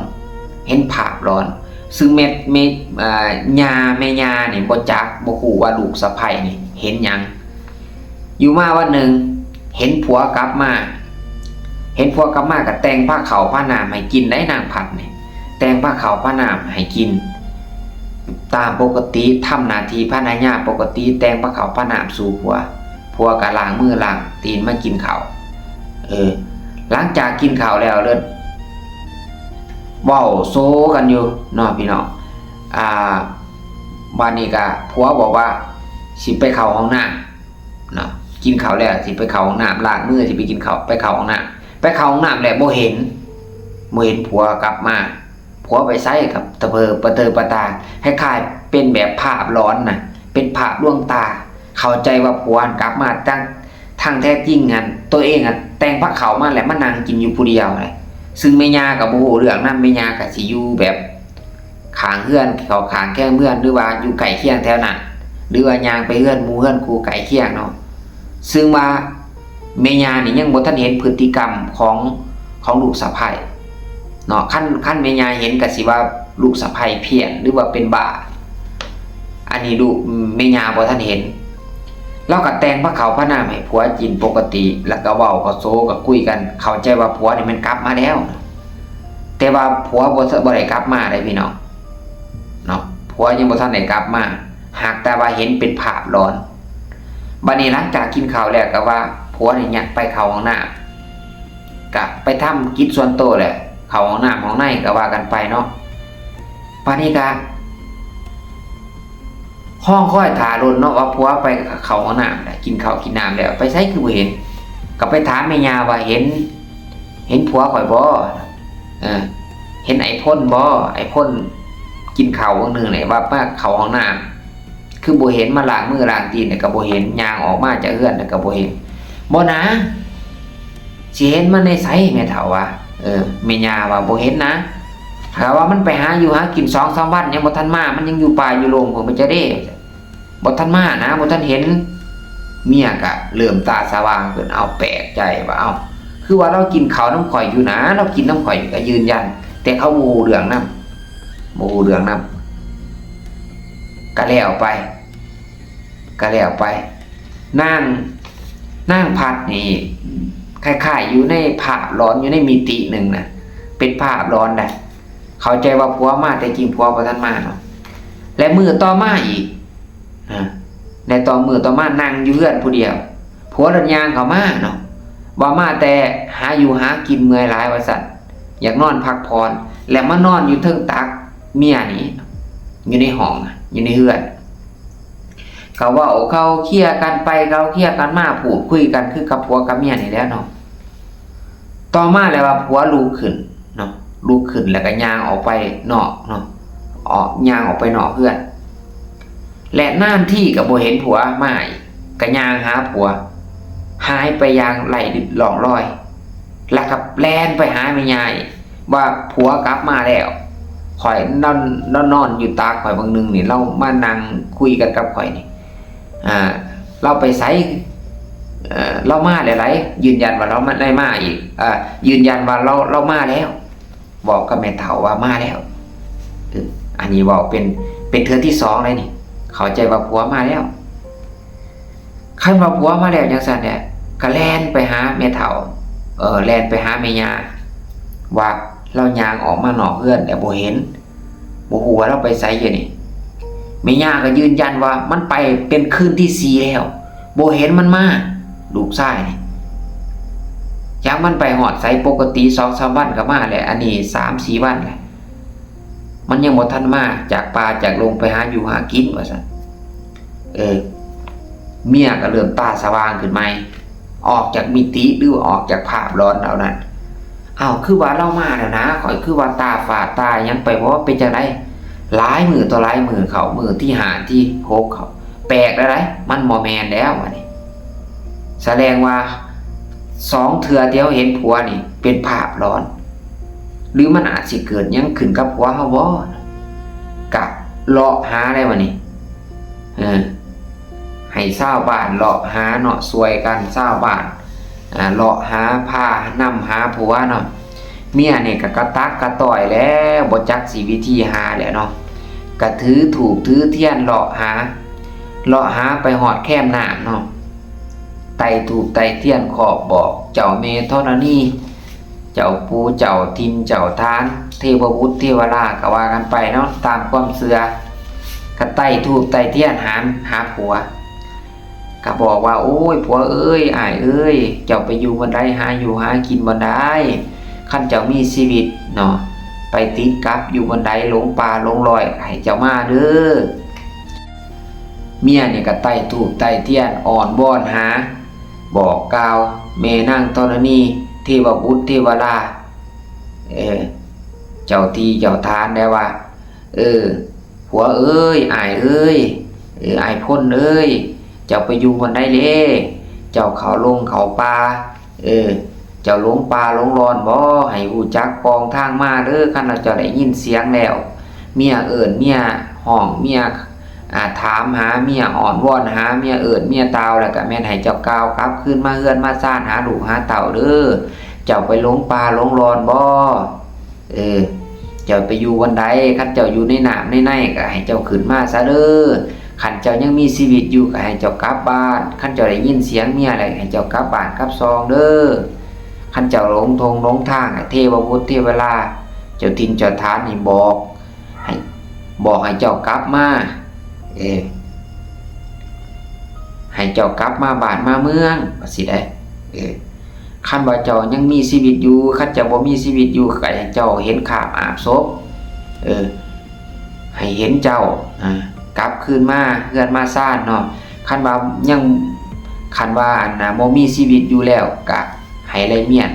ເຫັນພາບຫຼອນ ຊຶ່ງແມ່ ແມ່ ເອີ ຍ່າ ແມ່ຍ່ານີ້ບໍ່ຈັກ ບໍ່ຮູ້ວ່າລູກສະໃພ້ນີ້ເຫັນຫຍັງ. ຢູ່ມາວັນໜຶ່ງເຫັນຜົວກັບມາ ເຫັນຜົວກັບມາກໍແຕ່ງພາເຂົ້າພານ້ຳໃຫ້ກິນໄດ໋ ນາງພັດນີ້ ແຕ່ງພາເຂົ້າພານ້ຳໃຫ້ກິນຕາມປົກກະຕິ ທຳໜ້າທີ່ພັນລະຍາປົກກະຕິ ແຕ່ງພາເຂົ້າພານ້ຳສູ່ຜົວ ຜົວກໍລ້າງມືລ້າງຕີນມາກິນເຂົ້າ. ເອີ ຫຼັງຈາກກິນເຂົ້າແລ້ວເລີດ ເວົ້າໂຊກັນຢູ່ເນາະ ພີ່ນ້ອງ. ອ່າ ບາດນີ້ກໍຜົວບອກວ່າຊິໄປເຂົ້າຫ້ອງນ້ຳ ເນາະ ກິນເຂົ້າແລ້ວຊິໄປເຂົ້າຫ້ອງນ້ຳ ລ້າງມືຊິໄປກິນເຂົ້າ ໄປເຂົ້າຫ້ອງນ້ຳ ໄປເຂົ້າຫ້ອງນ້ຳແລ້ວບໍ່ເຫັນ ບໍ່ເຫັນຜົວກັບມາ ຜົວໄປໃສກັບຕະເພີປະເຕີປະຕາ ຄ້າຍໆເປັນແບບພາບຫຼອນນະ ເປັນພາບລວງຕາ ເຂົ້າໃຈວ່າຜົວຫັ້ນກັບມາ ທັງ ທັງແທ້ຈິງຫັ້ນ ໂຕເອງຫັ້ນແຕ່ງພາເຂົ້າມາແລ້ວມານັ່ງກິນຢູ່ຜູ້ດຽວນະ ຊຶ່ງແມ່ຍ່າກໍບໍ່ຮູ້ເລື່ອງນຳ ແມ່ຍ່າກໍຊິຢູ່ແບບ ຂ້າງເຮືອນ ເຂົ້າຂ້າງແຄມເຮືອນ ຫຼືວ່າຢູ່ໃກ້ຄຽງແຖວນັ້ນ ຫຼືວ່າຍ່າງໄປເຮືອນໝູ່ເຮືອນຄູ່ໃກ້ຄຽງເນາະ ຊຶ່ງວ່າແມ່ຍ່ານີ້ຍັງບໍ່ທັນເຫັນພຶດຕິກຳຂອງ ຂອງລູກສະໃພ້ເນາະ. ຄັນ ຄັນແມ່ຍ່າເຫັນກໍຊິວ່າລູກສະໃພ້ພຽນ ຫຼືວ່າເປັນບ້າ ອັນນີ້ລູກ ແມ່ຍ່າບໍ່ທັນເຫັນ. ລາວກໍແຕ່ງພາເຂົ້າພານ້ຳໃຫ້ຜົວກິນປົກກະຕິ ແລ້ວກໍເວົ້າກໍໂຊກໍຄຸຍກັນ ເຂົ້າໃຈວ່າຜົວນີ້ແມ່ນກັບມາແລ້ວ ແຕ່ວ່າຜົວບໍ່ ບໍ່ໄດ້ກັບມາເດ້ພີ່ນ້ອງເນາະ ຜົວຍັງບໍ່ທັນໄດ້ກັບມາ ຫາກແຕ່ວ່າເຫັນເປັນພາບຫຼອນ. ບາດນີ້ຫຼັງຈາກກິນເຂົ້າແລ້ວກໍວ່າຜົວນີ້ຍາກໄປເຂົ້າຫ້ອງນ້ຳ ກະໄປທຳກິດສ່ວນໂຕແຫຼະ ເຂົ້າຫ້ອງນ້ຳຫ້ອງໃນກໍວ່າກັນໄປເນາະ. ບາດນີ້ກະ ຮອງຄອຍຖ້າດົນເນາະ ວ່າຜົວໄປເຂົ້າຫ້ອງນ້ຳແລ້ວ ກິນເຂົ້າກິນນ້ຳແລ້ວ ໄປໃສຄືບໍ່ເຫັນ. ກໍໄປຖາມແມ່ຍ່າວ່າ ເຫັນ ເຫັນຜົວຂ້ອຍບໍ່? ເອີ ເຫັນໄອ້ພົນບໍ່? ໄອ້ພົນກິນເຂົ້າວັງໜຶ່ງນີ້ວ່າມາເຂົ້າຫ້ອງນ້ຳ ຄືບໍ່ເຫັນ ມາລ້າງມືລ້າງຕີນແລ້ວກໍບໍ່ເຫັນ ຍ່າງອອກມາຈາກເຮືອນແລ້ວກໍບໍ່ເຫັນ. ບໍ່ນາ ຊິເຫັນມັນໃນໃສ ແມ່ເຖົ້າວ່າ. ເອີ ແມ່ຍ່າວ່າ ບໍ່ເຫັນນະ ຖ້າວ່າມັນໄປຫາຢູ່ຫາກິນສອງສາມວັນ ຍັງບໍ່ທັນມາ ມັນຍັງຢູ່ປ່າຢູ່ດົງພຸ້ນ ມັນຈະເດ້ ບໍ່ທັນມານະ ບໍ່ທັນເຫັນ. ເມຍກະເລີ່ມຕາສະຫວ່າງຂຶ້ນ ເອົ້າ ແປກໃຈວ່າ ເອົ້າ ຄືວ່າລາວກິນເຂົ້ານຳຂ້ອຍຢູ່ນະ ລາວກິນນຳຂ້ອຍຢູ່ ກະຢືນຢັນ ແຕ່ເຂົາບໍ່ຮູ້ເລື່ອງນຳ ບໍ່ຮູ້ເລື່ອງນຳ ກະແລ້ວໄປ ກະແລ້ວໄປ. ນາງ ນາງພັດນີ້ຄ້າຍໆຢູ່ໃນພາບຫຼອນ ຢູ່ໃນມິຕິໜຶ່ງນະ ເປັນພາບຫຼອນໄດ໋ ເຂົ້າໃຈວ່າຜົວມາ ແຕ່ຈິງຜົວບໍ່ທັນມາເນາະ. ແລະ ມື້ຕໍ່ມາອີກ ອາ ແລະ ຕໍ່ມື້ຕໍ່ມານັ່ງຢູ່ເຮືອນຜູ້ດຽວ ຜົວລະຍ່າງເຂົ້າມາເນາະ ວ່າມາແຕ່ຫາຢູ່ຫາກິນເມື່ອຍຫຼາຍວ່າຊັ້ນ ຢາກນອນພັກຜ່ອນ ແລະ ມານອນຢູ່ເທິງຕັກເມຍນີ້ ຢູ່ໃນຫ້ອງ ຢູ່ໃນເຮືອນ ກໍເວົ້າເຄົ້າເຄຍກັນໄປເຄົ້າເຄຍກັນມາ ພູດຄຸຍກັນຄືກັບຜົວກັບເມຍນີ້ແຫຼະເນາະ. ຕໍ່ມາແລ້ວວ່າຜົວລຸກຂຶ້ນເນາະ ລຸກຂຶ້ນແລ້ວກໍຍ່າງອອກໄປນອກເນາະ ອອກ ຍ່າງອອກໄປນອກເຮືອນ ແລະ ນານທີກໍບໍ່ເຫັນຜົວມາອີກ ກໍຍ່າງຫາຜົວ ຫາຍໄປຢ່າງໄຮ້ຮ່ອງລອຍ ແລ້ວກໍແລ່ນໄປຫາແມ່ຍ່າອີກ ວ່າຜົວກັບມາແລ້ວ ຂ້ອຍນອນ ລາວນອນຢູ່ຕັກຂ້ອຍ ບາງໜຶ່ງນີ້ລາວມານັ່ງຄຸຍກັນກັບຂ້ອຍນີ້ ອ່າ ລາວໄປໃສ? ເອີ ລາວມາແລ້ວໃດ໋ ຢືນຢັນວ່າລາວມາ ໄດ້ມາອີກ ເອີ ຢືນຢັນວ່າລາວ ລາວມາແລ້ວ ເວົ້າກັບແມ່ເຖົ້າວ່າມາແລ້ວ. ເອີ ອັນນີ້ເວົ້າເປັນ ເປັນເທື່ອທີສອງແລ້ວນີ້ ເຂົ້າໃຈວ່າຜົວມາແລ້ວ. ຄັນວ່າຜົວມາແລ້ວຈັ່ງຊັ້ນແຫຼະ ກໍແລ່ນໄປຫາແມ່ເຖົ້າ ເອີ ແລ່ນໄປຫາແມ່ຍ່າ ວ່າລາວຍ່າງອອກມານອກເຮືອນແລ້ວບໍ່ເຫັນ ບໍ່ຮູ້ວ່າລາວໄປໃສຢູ່ນີ້. ແມ່ຍ່າກໍຢືນຢັນວ່າມັນໄປເປັນຄືນທີສີ່ແລ້ວ ບໍ່ເຫັນມັນມາ ລູກຊາຍນີ້ ຈັກມັນໄປຮອດໃສ. ປົກກະຕິສອງສາມວັນກໍມາແຫຼະ ອັນນີ້ສາມສີ່ວັນແຫຼະ ມັນຍັງບໍ່ທັນມາຈາກປ່າຈາກດົງໄປຫາຢູ່ຫາກິນວ່າຊັ້ນ. ເອີ ເມຍກໍເລີ່ມຕາສະຫວ່າງຂຶ້ນໃໝ່ ອອກຈາກມິຕິ ຫຼືວ່າອອກຈາກພາບຫຼອນເຫຼົ່ານັ້ນ. ອ້າວ ຄືວ່າລາວມາແລ້ວນະ ຂ້ອຍຄືວ່າຕາຝາດຕາຫຍັງໄປບໍ່ ເປັນຈັ່ງໃດ? ຫຼາຍມື້ຕໍ່ຫຼາຍມື້ເຂົ້າ ມື້ທີຫ້າທີຫົກເຂົ້າ ແປກແລ້ວໃດ໋ ມັນບໍ່ແມ່ນແລ້ວ ບາດນີ້ ສະແດງວ່າສອງເທື່ອທີ່ເຮົາເຫັນຜົວນີ້ເປັນພາບຫຼອນ ຫຼືມັນອາດຊິເກີດຫຍັງຂຶ້ນກັບຜົວເຮົາບໍ່? ກະເລາະຫາໄດ້ ບາດນີ້ ເອີ ໃຫ້ຊາວບ້ານເລາະຫາເນາະ ຊ່ວຍກັນຊາວບ້ານ ອ່າ ເລາະຫາ ພານຳຫາຜົວເນາະ. ເມຍນີ້ກໍກະຕັກກະຕ່ອຍແລ້ວ ບໍ່ຈັກຊິວິທີຫາແລ້ວເນາະ ກະຖືທູບຖືທຽນເລາະຫາ ເລາະຫາໄປຮອດແຄມນ້ຳເນາະ ໄຕ້ທູບໄຕ້ທຽນຂອບບອກເຈົ້າແມ່ທໍລະນີ ເຈົ້າປູ່ເຈົ້າຖິ່ນເຈົ້າຖານ ເທວະບຸດເທວະລາ ກໍວ່າກັນໄປເນາະ ຕາມຄວາມເຊື່ອ ກໍໄຕ້ທູບໄຕ້ທຽນຫາ ຫາຜົວ ກໍບອກວ່າ ໂອ້ຍ ຜົວເອີຍ ອ້າຍເອີຍ ເຈົ້າໄປຢູ່ບ່ອນໃດ ຫາຢູ່ຫາກິນບ່ອນໃດ ຄັນເຈົ້າມີຊີວິດເນາະ ໄປຕິດກັບຢູ່ບ່ອນໃດ ຫຼົງປ່າຫຼົງລອຍ ໃຫ້ເຈົ້າມາເດີ. ເມຍນີ້ກໍໄຕ້ທູບໄຕ້ທຽນ ອ້ອນວອນຫາ ບອກກ່າວແມ່ນາງທໍລະນີ ເທວະບຸດເທວະລາ ເອີ ເຈົ້າທີ່ເຈົ້າທານໄດ້ວ່າ ເອີ ຜົວເອີຍ ອ້າຍເອີຍ ເອີ ອ້າຍພົນເອີຍ ເຈົ້າໄປຢູ່ບ່ອນໃດເລ? ເຈົ້າເຂົ້າລົງເຂົ້າປ່າ ເອີ ເຈົ້າຫຼົງປ່າຫຼົງລອນບໍ? ໃຫ້ຮູ້ຈັກປອງທາງມາເດີ ຄັນວ່າເຈົ້າໄດ້ຍິນສຽງແລ້ວ ເມຍເອີ້ນ ເມຍຮ້ອງ ເມຍ ອ່າ ຖາມຫາ ເມຍອ້ອນວອນຫາ ເມຍເອີ້ນ ເມຍຕ່າວ ແລ້ວກະແມ່ນໃຫ້ເຈົ້າກ່າວກັບຄືນມາເຮືອນມາຊານ ຫາລູກຫາເຕົ້າເດີ ເຈົ້າໄປຫຼົງປ່າຫຼົງລອນບໍ? ເອີ ເຈົ້າໄປຢູ່ບ່ອນໃດ? ຄັນເຈົ້າຢູ່ໃນນ້ຳໃນໃນ ກໍໃຫ້ເຈົ້າຂຶ້ນມາຊະເດີ ຄັນເຈົ້າຍັງມີຊີວິດຢູ່ ກໍໃຫ້ເຈົ້າກັບບ້ານ ຄັນເຈົ້າໄດ້ຍິນສຽງເມຍແລ້ວ ໃຫ້ເຈົ້າກັບບ້ານກັບຊ່ອງເດີ ຄັນເຈົ້າຫຼົງທົ່ງຫຼົງທາງ ໃຫ້ເທວະບຸດເທວະລາ ເຈົ້າຖິ່ນເຈົ້າຖານນີ້ບອກ ໃຫ້ ບອກໃຫ້ເຈົ້າກັບມາ ເອີ ໃຫ້ເຈົ້າກັບມາບ້ານມາເມືອງ ວ່າຊີ້ໄດ໋ ເອີ ຄັນວ່າເຈົ້າຍັງມີຊີວິດຢູ່ ຄັນເຈົ້າບໍ່ມີຊີວິດຢູ່ ກໍໃຫ້ເຈົ້າເຫັນຄາບອາບສົບ ເອີ ໃຫ້ເຫັນເຈົ້າ ອ່າ ກັບຄືນມາເຮືອນມາຊານເນາະ ຄັນວ່າຍັງ ຄັນວ່າ ອັນນ່າ ບໍ່ມີຊີວິດຢູ່ແລ້ວ ກະໃຫ້ໄດ້ມ້ຽນ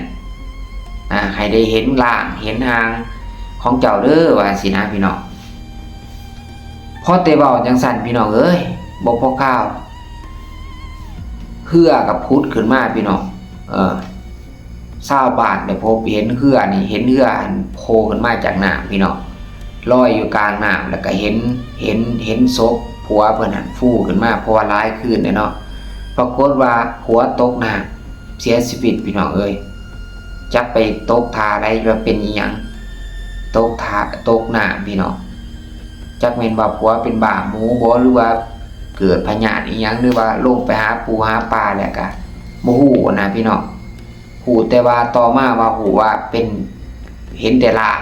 ອ່າ ໃຫ້ໄດ້ເຫັນຮ່າງເຫັນຮ່າງຂອງເຈົ້າເດີ ວ່າຊີ້ນະ ພີ່ນ້ອງ. ພໍແຕ່ເວົ້າຈັ່ງຊັ້ນ ພີ່ນ້ອງເອີຍ ບໍ່ພໍຄາວ ເຮືອກໍຜຸດຂຶ້ນມາ ພີ່ນ້ອງ ເອີ ຊາວບ້ານໄດ້ພົບເຫັນເຮືອນີ້ ເຫັນເຮືອຫັ້ນໂຜ່ຂຶ້ນມາຈາກນ້ຳ ພີ່ນ້ອງ ລອຍຢູ່ກາງນ້ຳ ແລ້ວກໍເຫັນ ເຫັນ ເຫັນສົບຜົວເພິ່ນຫັ້ນຟູຂຶ້ນມາ ເພາະວ່າຫຼາຍຄືນແລ້ວເນາະ ປາກົດວ່າຜົວຕົກນ້ຳ ເສຍຊີວິດ ພີ່ນ້ອງເອີຍ ຈັກໄປຕົກທ່າໃດ ວ່າເປັນອີ່ຫຍັງ ຕົກທ່າ ຕົກນ້ຳ ພີ່ນ້ອງ ຈັກແມ່ນວ່າຜົວເປັນບ້າໝູບໍ ຫຼືວ່າເກີດພະຍາດອີ່ຫຍັງ ຫຼືວ່າລົງໄປຫາປູຫາປາແລ້ວກະບໍ່ຮູ້ນະ ພີ່ນ້ອງ ຮູ້ແຕ່ວ່າຕໍ່ມາວ່າຮູ້ວ່າເປັນ ເຫັນແຕ່ລ່າງ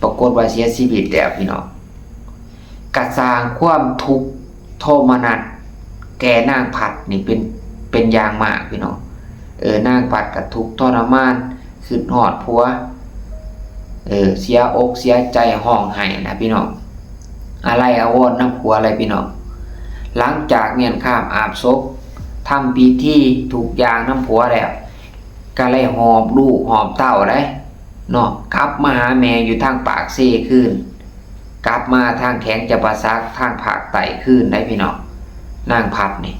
ປາກົດວ່າເສຍຊີວິດແລ້ວ ພີ່ນ້ອງ. ກະສ້າງຄວາມທຸກໂທມະນັດ ແກ່ນາງພັດນີ້ເປັນ ເປັນຢ່າງມາກພີ່ນ້ອງ. ເອີ ນາງພັດກໍທຸກທໍລະມານ ຄຶດຮອດຜົວ ເອີ ເສຍອົກເສຍໃຈ ຮ້ອງໄຫ້ນະພີ່ນ້ອງ ອາໄລອາວອນນຳຜົວເລີຍພີ່ນ້ອງ. ຫຼັງຈາກມ້ຽນຄາບອາບສົບ ທຳພິທີທຸກຢ່າງນຳຜົວແລ້ວ ກໍໄດ້ຫອບລູກຫອບເຕົ້າເດ້ເນາະ ກັບມາຫາແມ່ຢູ່ທາງປາກເຊຄືນ ກັບມາທາງແຂວງຈຳປາສັກ ທາງພາກໃຕ້ຄືນໄດ້ພີ່ນ້ອງ. ນາງພັດນີ້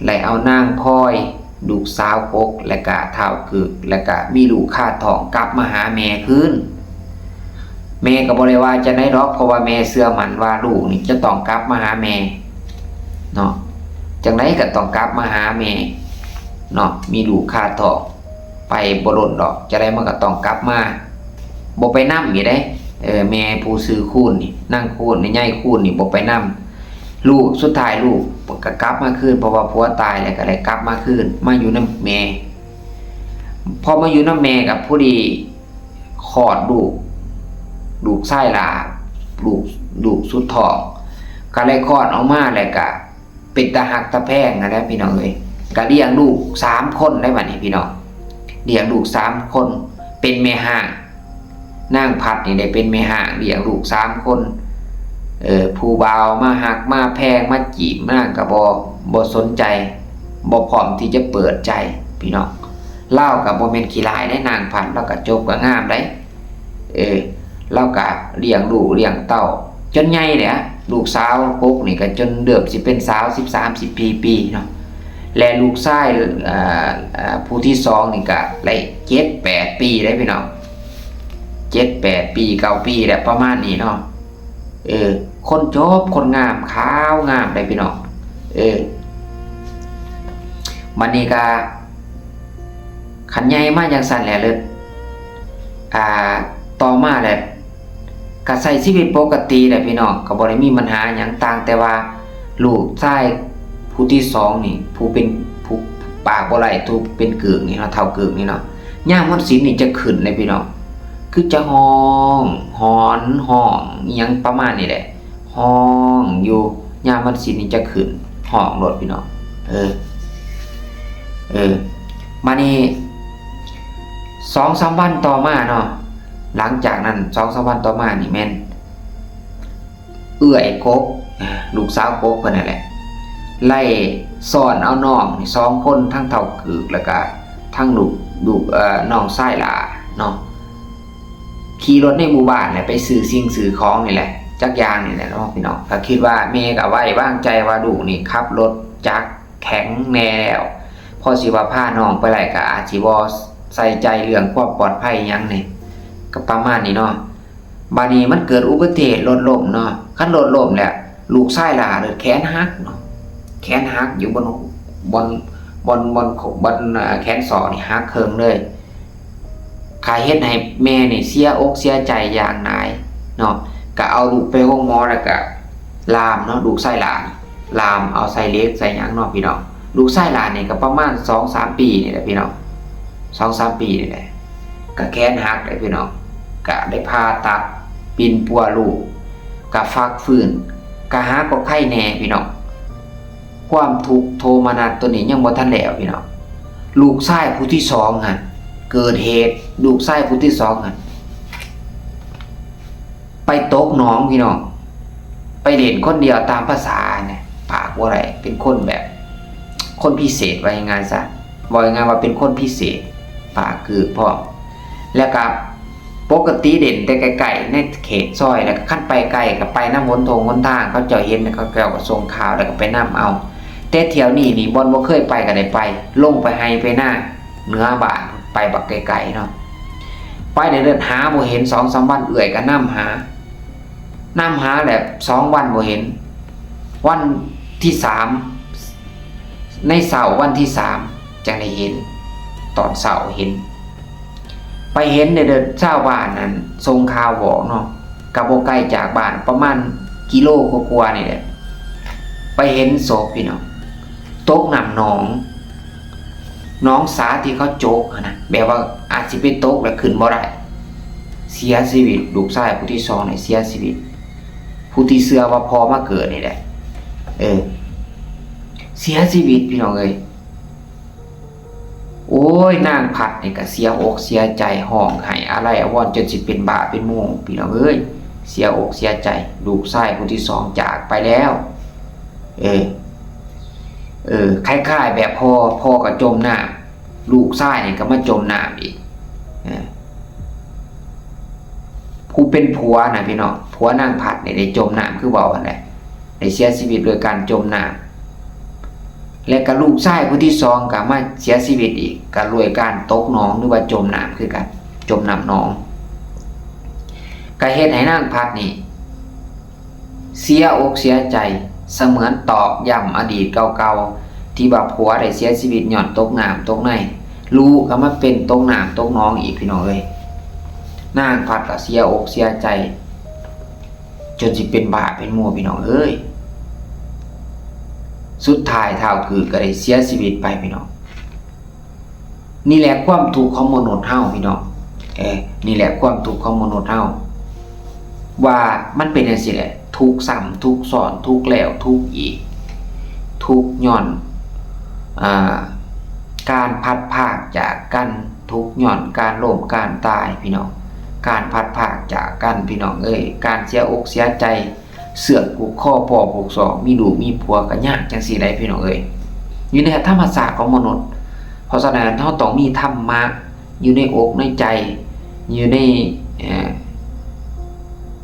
ໄດ້ເອົານາງພອຍ ລູກສາວກົກ ແລະກະທ້າວກຶກ ແລະກະມີລູກຄາທ້ອງກັບມາຫາແມ່ຄືນ. ແມ່ກໍບໍ່ໄດ້ວ່າຈັ່ງໃດດອກ ເພາະວ່າແມ່ເຊື່ອໝັ້ນວ່າລູກນີ້ຈະຕ້ອງກັບມາຫາແມ່ເນາະ ຈັ່ງໃດກໍຕ້ອງກັບມາຫາແມ່ເນາະ ມີລູກຄາທ້ອງ ໄປບໍ່ດົນດອກ ຈັ່ງໃດມັນກໍຕ້ອງກັບມາ ບໍ່ໄປນຳອີກເດ້. ເອີ ແມ່ຜູ້ຊື່ຄູນນີ້ ນາງຄູນນີ້ ຍາຍຄູນນີ້ ບໍ່ໄປນຳ ລູກ ສຸດທ້າຍລູກກໍກັບມາຄືນ ເພາະວ່າຜົວຕາຍແລ້ວ ກໍໄດ້ກັບມາຄືນ ມາຢູ່ນຳແມ່. ພໍມາຢູ່ນຳແມ່ກໍພໍດີຄອດລູກ ລູກຊາຍຫຼ້າ ລູກ ລູກສຸດທ້ອງ ກໍໄດ້ຄອດອອກມາແລ້ວກໍ ເປັນຕາຮັກຕາແພງຫັ້ນແຫຼະພີ່ນ້ອງເອີຍ. ກະລ້ຽງລູກສາມຄົນໄດ້ບັດນີ້ພີ່ນ້ອງ ລ້ຽງລູກສາມຄົນ ເປັນແມ່ຮ້າງ ນາງພັດນີ້ໄດ້ເປັນແມ່ຮ້າງລ້ຽງລູກສາມຄົນ. ເອີ ຜູ້ບ່າວມາຮັກມາແພງມາຈີບ ນາງກໍບໍ່ ບໍ່ສົນໃຈ ບໍ່ພ້ອມທີ່ຈະເປີດໃຈພີ່ນ້ອງ. ລາວກໍບໍ່ແມ່ນຂີ້ຮ້າຍເດ້ ນາງພັດ ລາວກໍຈົບກໍງາມໄດ໋. ເອີ ລາວກະລ້ຽງລູກລ້ຽງເຕົ້າຈົນໃຫຍ່ແຫຼະ ລູກສາວກົກນີ້ກະຈົນເລີ່ມຊິເປັນສາວ ສິບສາມ ສິບສີ່ປີເນາະ ແລະລູກຊາຍ ເອີ ເອີ ຜູ້ທີສອງນີ້ກະໄດ້ເຈັດແປດປີໄດ໋ພີ່ນ້ອງ ເຈັດແປດປີ ເກົ້າປີແຫຼະ ປະມານນີ້ເນາະ. ເອີ ຄົນຈົບຄົນງາມ ຂາວງາມໄດ໋ພີ່ນ້ອງ. ເອີ ບັດນີ້ກະ ຄັນໃຫຍ່ມາຈັ່ງຊັ້ນແຫຼະ ເລີດ ອ່າ ຕໍ່ມາແຫຼະ ກະໃຊ້ຊີວິດປົກກະຕິແຫຼະພີ່ນ້ອງ ກໍບໍ່ໄດ້ມີບັນຫາຫຍັງ ຕ່າງແຕ່ວ່າລູກຊາຍຜູ້ທີສອງນີ້ ຜູ້ເປັນ ຜູ້ປາກບໍ່ໄຫຼ ຜູ້ເປັນກຶກນີ້ເນາະ ທ້າວກຶກນີ້ເນາະ ຍາມວັນສິນນີ້ຈະຂຶ້ນເດ້ພີ່ນ້ອງ ຄືຈະຮ້ອງ ຫອນຮ້ອງ ອີ່ຫຍັງປະມານນີ້ແຫຼະ. ຮ້ອງຢູ່ ຍາມວັນສິນນີ້ຈະຂຶ້ນຮ້ອງໂລດພີ່ນ້ອງ. ເອີ ເອີ ມານີ້ ສອງສາມວັນຕໍ່ມາເນາະ ຫຼັງຈາກນັ້ນ ສອງສາມວັນຕໍ່ມານີ້ແມ່ນເອື້ອຍກົກ ລູກສາວກົກເພິ່ນນັ້ນແຫຼະ ໄລ່ຊ້ອນເອົານ້ອງນີ້ສອງຄົນ ທັງທ້າວກຶກ ແລ້ວກະທັງລູກ ລູກ ເອີ ນ້ອງຊາຍຫຼ້າເນາະ ຂີ່ລົດໃນໝູ່ບ້ານແຫຼະ ໄປຊື້ສິ່ງຊື້ຂອງນີ້ແຫຼະ ຈັກຢ່າງນີ້ແຫຼະເນາະພີ່ນ້ອງ. ກໍຄິດວ່າແມ່ກໍໄວ້ວາງໃຈວ່າລູກນີ້ຂັບລົດຈັກແຂງແດ່ແລ້ວ ພໍຊິວ່າພານ້ອງໄປໄດ້ ກໍອາດຊິບໍ່ໃສ່ໃຈເລື່ອງຄວາມປອດໄພຫຍັງນີ້ ກໍປະມານນີ້ເນາະ. ບາດນີ້ມັນເກີດອຸບັດຕິເຫດລົດລົ້ມເນາະ ຄັນລົດລົ້ມແລ້ວ ລູກຊາຍຫຼ້າເລີດແຂນຫັກເນາະ ແຂນຫັກຢູ່ບ່ອນ ບ່ອນ ບ່ອນ ບ່ອນ ບ່ອນ ເອີ ແຂນສອກນີ້ຫັກເຄິ່ງເລີຍ. ກະເຮັດໃຫ້ແມ່ນີ້ເສຍອົກເສຍໃຈຢ່າງຫຼາຍເນາະ ກະເອົາລູກໄປໂຮງໝໍ ແລ້ວກະລາມເນາະ ລູກຊາຍຫຼ້າລາມ ເອົາໃສ່ເຫຼັກໃສ່ຫຍັງເນາະພີ່ນ້ອງ. ລູກຊາຍຫຼ້ານີ້ກະປະມານສອງສາມປີນີ້ແຫຼະພີ່ນ້ອງ ສອງສາມປີນີ້ແຫຼະ ກະແຂນຫັກເດ້ພີ່ນ້ອງ ກະໄດ້ຜ່າຕັດປິ່ນປົວລູກ ກະພັກຟື້ນ ກະຫາກໍໄຄແດ່ພີ່ນ້ອງ. ຄວາມທຸກໂທມະນັດໂຕນີ້ຍັງບໍ່ທັນແລ້ວພີ່ນ້ອງ. ລູກຊາຍຜູ້ທີສອງຫັ້ນ ເກີດເຫດ ລູກຊາຍຜູ້ທີສອງຫັ້ນ ໄປຕົກໜອງພີ່ນ້ອງ ໄປຫຼິ້ນຄົນດຽວຕາມພາສານະ ປາກບໍ່ໄດ້ ເປັນຄົນແບບ ຄົນພິເສດ ວ່າງ່າຍໆຊະ ເວົ້າງ່າຍໆວ່າເປັນຄົນພິເສດ ປາກກືກພ້ອມ ແລ້ວກະ ປົກກະຕິເດັ່ນແຕ່ໃກ້ໆ ໃນເຂດຊອຍ ແລ້ວກໍຄັນໄປໄກກໍໄປນຳຫົນທົ່ງຫົນທາງ ເຂົາເຈົ້າເຫັນ ເຂົາເຈົ້າກໍສົ່ງຂ່າວ ແລ້ວກໍໄປນຳເອົາ. ແຕ່ຖ້ຽວນີ້ນີ້ ບ່ອນບໍ່ເຄີຍໄປກໍໄດ້ໄປ ລົງໄປໄຮ່ໄປນາເໜືອບ້ານ ໄປບັກໄກໆເນາະ ໄປເລື້ອຍໆ ຫາບໍ່ເຫັນ ສອງສາມວັນ ເອື້ອຍກໍນຳຫາ ນຳຫາແຫຼະ ສອງວັນບໍ່ເຫັນ ວັນທີສາມ ໃນເຊົ້າວັນທີສາມຈັ່ງໄດ້ເຫັນ ຕອນເຊົ້າເຫັນ ໄປເຫັນເດີ ຊາວບ້ານນັ້ນສົ່ງຂ່າວບອກເນາະ ກໍບໍ່ໄກຈາກບ້ານ ປະມານກິໂລກວ່າໆນີ້ແຫຼະ ໄປເຫັນສົບພີ່ນ້ອງ ຕົກນ້ຳໜອງ ໜອງສາທີ່ເຂົາໂຈກຫັ້ນນະ ແບບວ່າອາດຊິໄປຕົກແລ້ວຂຶ້ນບໍ່ໄດ້ ເສຍຊີວິດ ລູກຊາຍຜູ້ທີສອງນີ້ເສຍຊີວິດ ຜູ້ທີ່ເຊື່ອວ່າພໍ່ມາເກີດນີ້ແຫຼະ ເອີ ເສ ເສຍຊີວິດພີ່ນ້ອງເອີຍ. ໂອ້ຍ ນາງພັດນີ້ກໍເສຍອົກເສຍໃຈ ຮ້ອງໄຫ້ອາໄລອາວອນຈົນຊິເປັນບ້າເປັນໝູ່ພີ່ນ້ອງເອີຍ. ເສຍອົກເສຍໃຈ ລູກຊາຍຜູ້ທີສອງຈາກໄປແລ້ວ. ເອີ ເອີ ຄ້າຍໆແບບພໍ່ ພໍ່ກໍຈົມນ້ຳ ລູກຊາຍນີ້ກໍມາຈົມນ້ຳອີກ. ເອີ ຜູ້ເປັນຜົວນະພີ່ນ້ອງ ຜົວນາງພັດນີ້ໄດ້ຈົມນ້ຳຄືເວົ້າຫັ້ນແຫຼະ ໄດ້ເສຍຊີວິດໂດຍການຈົມນ້ຳ ແລະກະລູກຊາຍຜູ້ທີສອງກໍມາເສຍຊີວິດອີກ ກໍດ້ວຍການຕົກໜອງ ຫຼືວ່າຈົມນ້ຳຄືກັນ ຈົມນ້ຳໜອງ ກໍເຮັດໃຫ້ນາງພັດນີ້ ເສຍອົກເສຍໃຈ ສະເໝືອນຕອກຢ້ຳອະດີດເກົ່າໆ ທີ່ວ່າຜົວໄດ້ເສຍຊີວິດຍ້ອນຕົກນ້ຳຕົກໃນ ລູກກໍມາເປັນຕົກນ້ຳຕົກໜອງອີກພີ່ນ້ອງເອີຍ. ນາງພັດກໍເສຍອົກເສຍໃຈ ຈົນຊິເປັນບ້າເປັນໝູ່ພີ່ນ້ອງເອີຍ. ສຸດທ້າຍທ້າວກືກກໍໄດ້ເສຍຊີວິດໄປພີ່ນ້ອງ. ນີ້ແຫຼະຄວາມທຸກຂອງມະນຸດເຮົາພີ່ນ້ອງ. ເອີ ນີ້ແຫຼະຄວາມທຸກຂອງມະນຸດເຮົາ ວ່າມັນເປັນຈັ່ງຊີ້ແຫຼະ ທຸກຊ້ຳທຸກຊ້ອນ ທຸກແລ້ວທຸກອີກ ທຸກຍ້ອນ ອ່າ ການພັດພາກຈາກກັນ ທຸກຍ້ອນການລົ້ມການຕາຍພີ່ນ້ອງ ການພັດພາກຈາກກັນພີ່ນ້ອງເອີຍ ການເສຍອົກເສຍໃຈ ເຊືອດຜູກຄໍພໍ່ຜູກສອກ ມີລູກມີຜົວກໍຍາກຈັ່ງຊີ້ໄດ໋ພີ່ນ້ອງເອີຍ ຢູ່ໃນທຳມະຊາດຂອງມະນຸດ. ເພາະສະນັ້ນເຮົາຕ້ອງມີທຳມະຢູ່ໃນອົກໃນໃຈ ຢູ່ໃນ ເອີ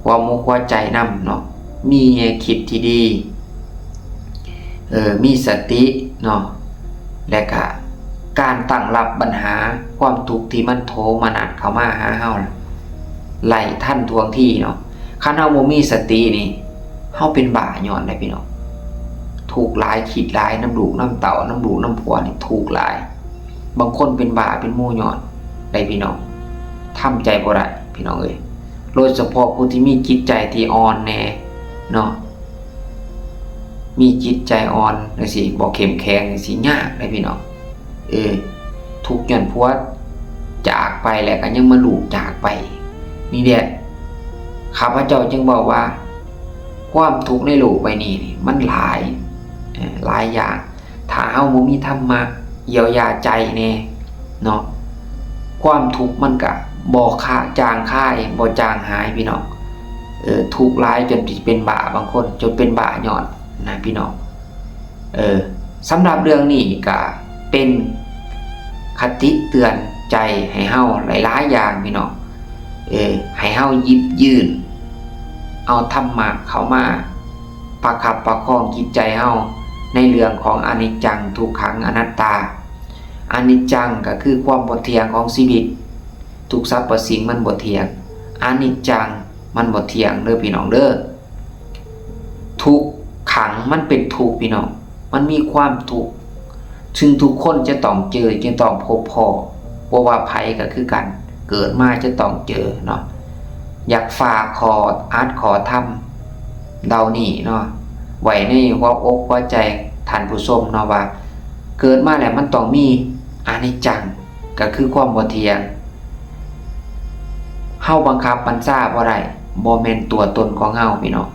ຫົວໝົກຫົວໃຈນຳເນາະ ມີແນວຄິດທີ່ດີ ເອີ ມີສະຕິເນາະ ແລະກະການຕັ້ງຮັບບັນຫາຄວາມທຸກທີ່ມັນໂທມະນາດເຂົ້າມາຫາເຮົາ ໄດ້ທັນທ່ວງທີເນາະ. ຄັນເຮົາບໍ່ມີສະຕິນີ້ ເຮົາເປັນບ້າຍ້ອນໃດ໋ພີ່ນ້ອງ. ທຸກຫຼາຍ ຄິດຫຼາຍນຳລູກນຳເຕົ້າ ນຳລູກນຳຜົວນີ້ ທຸກຫຼາຍ. ບາງຄົນເປັນບ້າເປັນໝູ່ຍ້ອນໃດ໋ພີ່ນ້ອງ. ທຳໃຈບໍ່ໄດ້ພີ່ນ້ອງເອີຍ. ໂດຍສະເພາະຜູ້ທີ່ມີຈິດໃຈທີ່ອ່ອນແອເນາະ ມີຈິດໃຈອ່ອນຈັ່ງຊີ້ ບໍ່ເຂັ້ມແຂງຈັ່ງຊີ້ ຍາກເດ້ພີ່ນ້ອງ. ເອີ ທຸກຍ້ອນຜົວຈາກໄປ ແລ້ວກໍຍັງມາລູກຈາກໄປ. ນີ້ແຫຼະ ຂ້າພະເຈົ້າຈຶ່ງເວົ້າວ່າ ຄວາມທຸກໃນໂລກໃບນີ້ນີ້ມັນຫຼາຍ ເອີ ຫຼາຍຢ່າງ. ຖ້າເຮົາບໍ່ມີທຳມະຢຽວຢາໃຈແດ່ເນາະ ຄວາມທຸກມັນກະບໍ່ຄາ ຈາງຄາຍ ບໍ່ຈາງຫາຍພີ່ນ້ອງ. ເອີ ທຸກຫຼາຍຈົນຊິເປັນບ້າ ບາງຄົນຈົນເປັນບ້າຍ້ອນນະພີ່ນ້ອງ. ເອີ ສຳລັບເລື່ອງນີ້ກະເປັນຄະຕິເຕືອນໃຈໃຫ້ເຮົາຫຼາຍໆຢ່າງພີ່ນ້ອງ. ເອີ ໃຫ້ເຮົາຢິບຢືນເອົາທຳມະເຂົ້າມາປະຄັບປະຄອງຈິດໃຈເຮົາ ໃນເລື່ອງຂອງອະນິດຈັງ ທຸກຂັງ ອະນັດຕາ. ອະນິດຈັງກໍຄືຄວາມບໍ່ທ່ຽງຂອງຊີວິດ. ທຸກສັບພະສິ່ງມັນບໍ່ທ່ຽງ. ອະນິດຈັງ ມັນບໍ່ທ່ຽງເດີພີ່ນ້ອງເດີ. ທຸກຂັງ ມັນເປັນທຸກພີ່ນ້ອງ ມັນມີຄວາມທຸກ ຊຶ່ງທຸກຄົນຈະຕ້ອງເຈີ ຈະຕ້ອງພົບພໍ້ ບໍ່ວ່າໃຜກໍຄືກັນ ເກີດມາຈະຕ້ອງເຈີເນາະ. ຢາກຝາກຂໍ້ອັດຂໍ້ທຳເຫຼົ່ານີ້ເນາະ ໄວ້ໃນຫົວອົກຫົວໃຈທ່ານຜູ້ຊົມເນາະວ່າ ເກີດມາແລ້ວມັນຕ້ອງມີອະນິດຈັງ ກໍຄືຄວາມບໍ່ທ່ຽງ. ເຮົາບັງຄັບບັນຊາບໍ່ໄດ້ ບໍ່ແມ່ນຕົວຕົນຂອງເຮົາພີ່ນ້ອງ.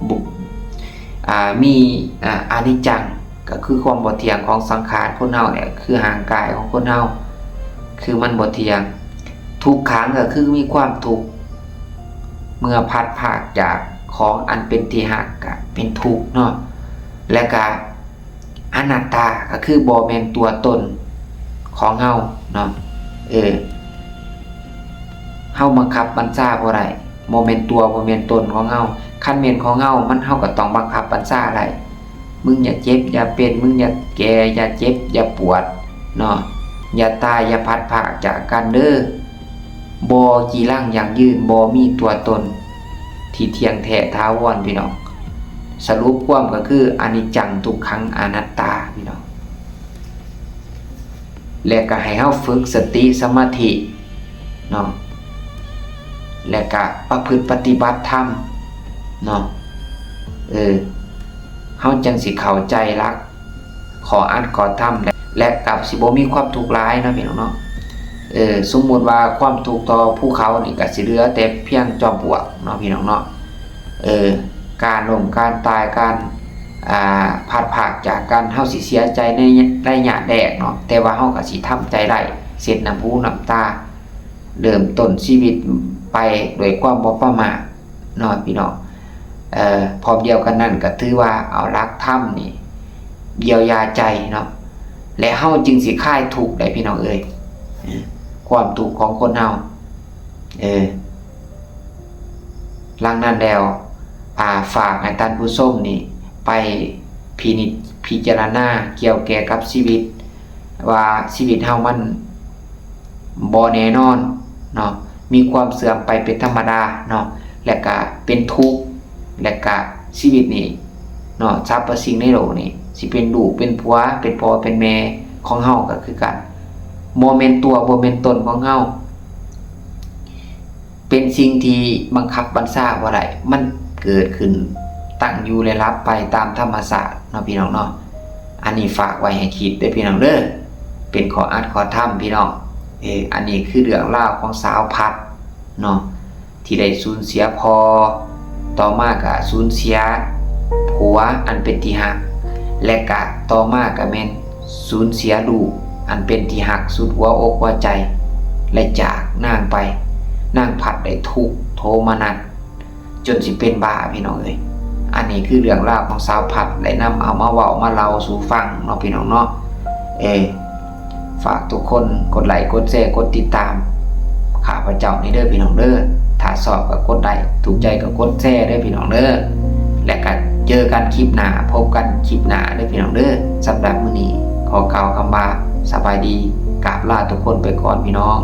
ບຸ ອ່າ ມີ ອ່າ ອະນິດຈັງ ກໍຄືຄວາມບໍ່ທ່ຽງຂອງສັງຂານຄົນເຮົາແຫຼະ ຄືຮ່າງກາຍຂອງຄົນເຮົາ ຄືມັນບໍ່ທ່ຽງ. ທຸກຂັງ ກໍຄືມີຄວາມທຸກ ເມື່ອພັດພາກຈາກຂອງອັນເປັນທີ່ຮັກ ກໍເປັນທຸກເນາະ ແລະກະ ອະນັດຕາ ກໍຄືບໍ່ແມ່ນຕົວຕົນຂອງເຮົາເນາະ. ເອີ ເຮົາບັງຄັບບັນຊາບໍ່ໄດ້ ບໍ່ແມ່ນຕົວ ບໍ່ແມ່ນຕົນຂອງເຮົາ. ຄັນແມ່ນຂອງເຮົາ ມັນ ເຮົາກໍຕ້ອງບັງຄັບບັນຊາໄດ້. ມຶງຢ່າເຈັບຢ່າເປັນ ມຶງຢ່າແກ່ຢ່າເຈັບຢ່າປວດເນາະ ຢ່າຕາຍຢ່າພັດພາກຈາກກັນເດີ. ບໍ່ຈີລັງຢັ້ງຢືນ ບໍ່ມີຕົວຕົນທີ່ທ່ຽງແທ້ຖາວອນພີ່ນ້ອງ. ສະຫຼຸບຄວາມກໍຄື ອະນິດຈັງ ທຸກຂັງ ອະນັດຕາພີ່ນ້ອງ. ແລະກໍໃຫ້ເຮົາຝຶກສະຕິສະມາທິເນາະ ແລະກະປະພຶດປະຕິບັດທຳເນາະ. ເອີ ເຮົາຈັ່ງຊິເຂົ້າໃຈຫຼັກ ຂໍ້ອັດຂໍ້ທຳ ແລະ ແລະກໍຊິບໍ່ມີຄວາມທຸກຫຼາຍເນາະພີ່ນ້ອງເນາະ. ເອີ ສົມມຸດວ່າຄວາມທຸກຕໍ່ພູເຂົານີ້ກໍຊິເຫຼືອແຕ່ພຽງຈອມປວກເນາະພີ່ນ້ອງເນາະ. ເອີ ການລົ້ມການຕາຍ ການ ອ່າ ພັດພາກຈາກກັນ ເຮົາຊິເສຍໃຈໃນໄລຍະແລກເນາະ, ແຕ່ວ່າເຮົາກໍຊິທຳໃຈໄດ້ ເຊັດນ້ຳຫູນ້ຳຕາ ເລີ່ມຕົ້ນຊີວິດໄປດ້ວຍຄວາມບໍ່ປະໝາດເນາະພີ່ນ້ອງ. ເອີ ພ້ອມດຽວກັນນັ້ນກໍຖືວ່າເອົາຫຼັກທຳນີ້ຢຽວຢາໃຈເນາະ ແລະ ເຮົາຈຶ່ງຊິຄາຍທຸກໄດ້ພີ່ນ້ອງເອີຍ, ຄວາມທຸກຂອງຄົນເຮົາ. ເອີ ຫຼັງນັ້ນແລ້ວ ອ່າ ຝາກໃຫ້ທ່ານຜູ້ຊົມນີ້ໄປພິນິດພິຈາລະນາກ່ຽວແກ່ກັບຊີວິດ ວ່າຊີວິດເຮົາມັນບໍ່ແນ່ນອນເນາະ, ມີຄວາມເສື່ອມໄປເປັນທຳມະດາເນາະ ແລະກະເປັນທຸກ ແລະກະຊີວິດນີ້ເນາະ ສັບພະສິ່ງໃນໂລກນີ້ ຊິເປັນລູກເປັນຜົວ ເປັນພໍ່ເປັນແມ່ຂອງເຮົາກໍຄືກັນ, ບໍ່ແມ່ນຕົວ ບໍ່ແມ່ນຕົນຂອງເຮົາ. ເປັນສິ່ງທີ່ບັງຄັບບັນຊາບໍ່ໄດ້, ມັນເກີດຂຶ້ນຕັ້ງຢູ່ ແລະ ດັບໄປຕາມທຳມະຊາດເນາະ ພີ່ນ້ອງເນາະ. ອັນນີ້ຝາກໄວ້ໃຫ້ຄິດເດີພີ່ນ້ອງເດີ, ເປັນຂໍ້ອັດຂໍ້ທຳພີ່ນ້ອງ. ເອີ ອັນນີ້ຄືເລື່ອງລາວຂອງສາວພັດເນາະ ທີ່ໄດ້ສູນເສຍພໍ່, ຕໍ່ມາກະສູນເສຍຜົວອັນເປັນທີ່ຮັກ ແລະກະຕໍ່ມາກະແມ່ນສູນເສຍລູກອັນເປັນທີ່ຮັກສຸດຫົວອົກຫົວໃຈ ແລະຈາກນາງໄປ. ນາງພັດໄດ້ທຸກໂທມະນັດຈົນຊິເປັນບ້າ ພີ່ນ້ອງເອີຍ. ອັນນີ້ຄືເລື່ອງລາວຂອງສາວພັດ ໄດ້ນຳເອົາມາເວົ້າມາເລົ່າສູ່ຟັງເນາະ ພີ່ນ້ອງເນາະ. ເອີ ຝາກທຸກຄົນກົດໄລ ກົດແຊ ກົດຕິດຕາມຂ້າພະເຈົ້ານີ້ເດີພີ່ນ້ອງເດີ. ຖ້າຊອບກໍກົດໄລ, ຖືກໃຈກໍກົດແຊເດີພີ່ນ້ອງເດີ. ແລະກໍເຈີກັນຄລິບໜ້າ, ພົບກັນຄລິບໜ້າເດີພີ່ນ້ອງເດີ. ສຳລັບມື້ນີ້ຂໍກ່າວຄຳວ່າສະບາຍດີ, ກາບລາທຸກຄົນໄປກ່ອນພີ່ນ້ອງ.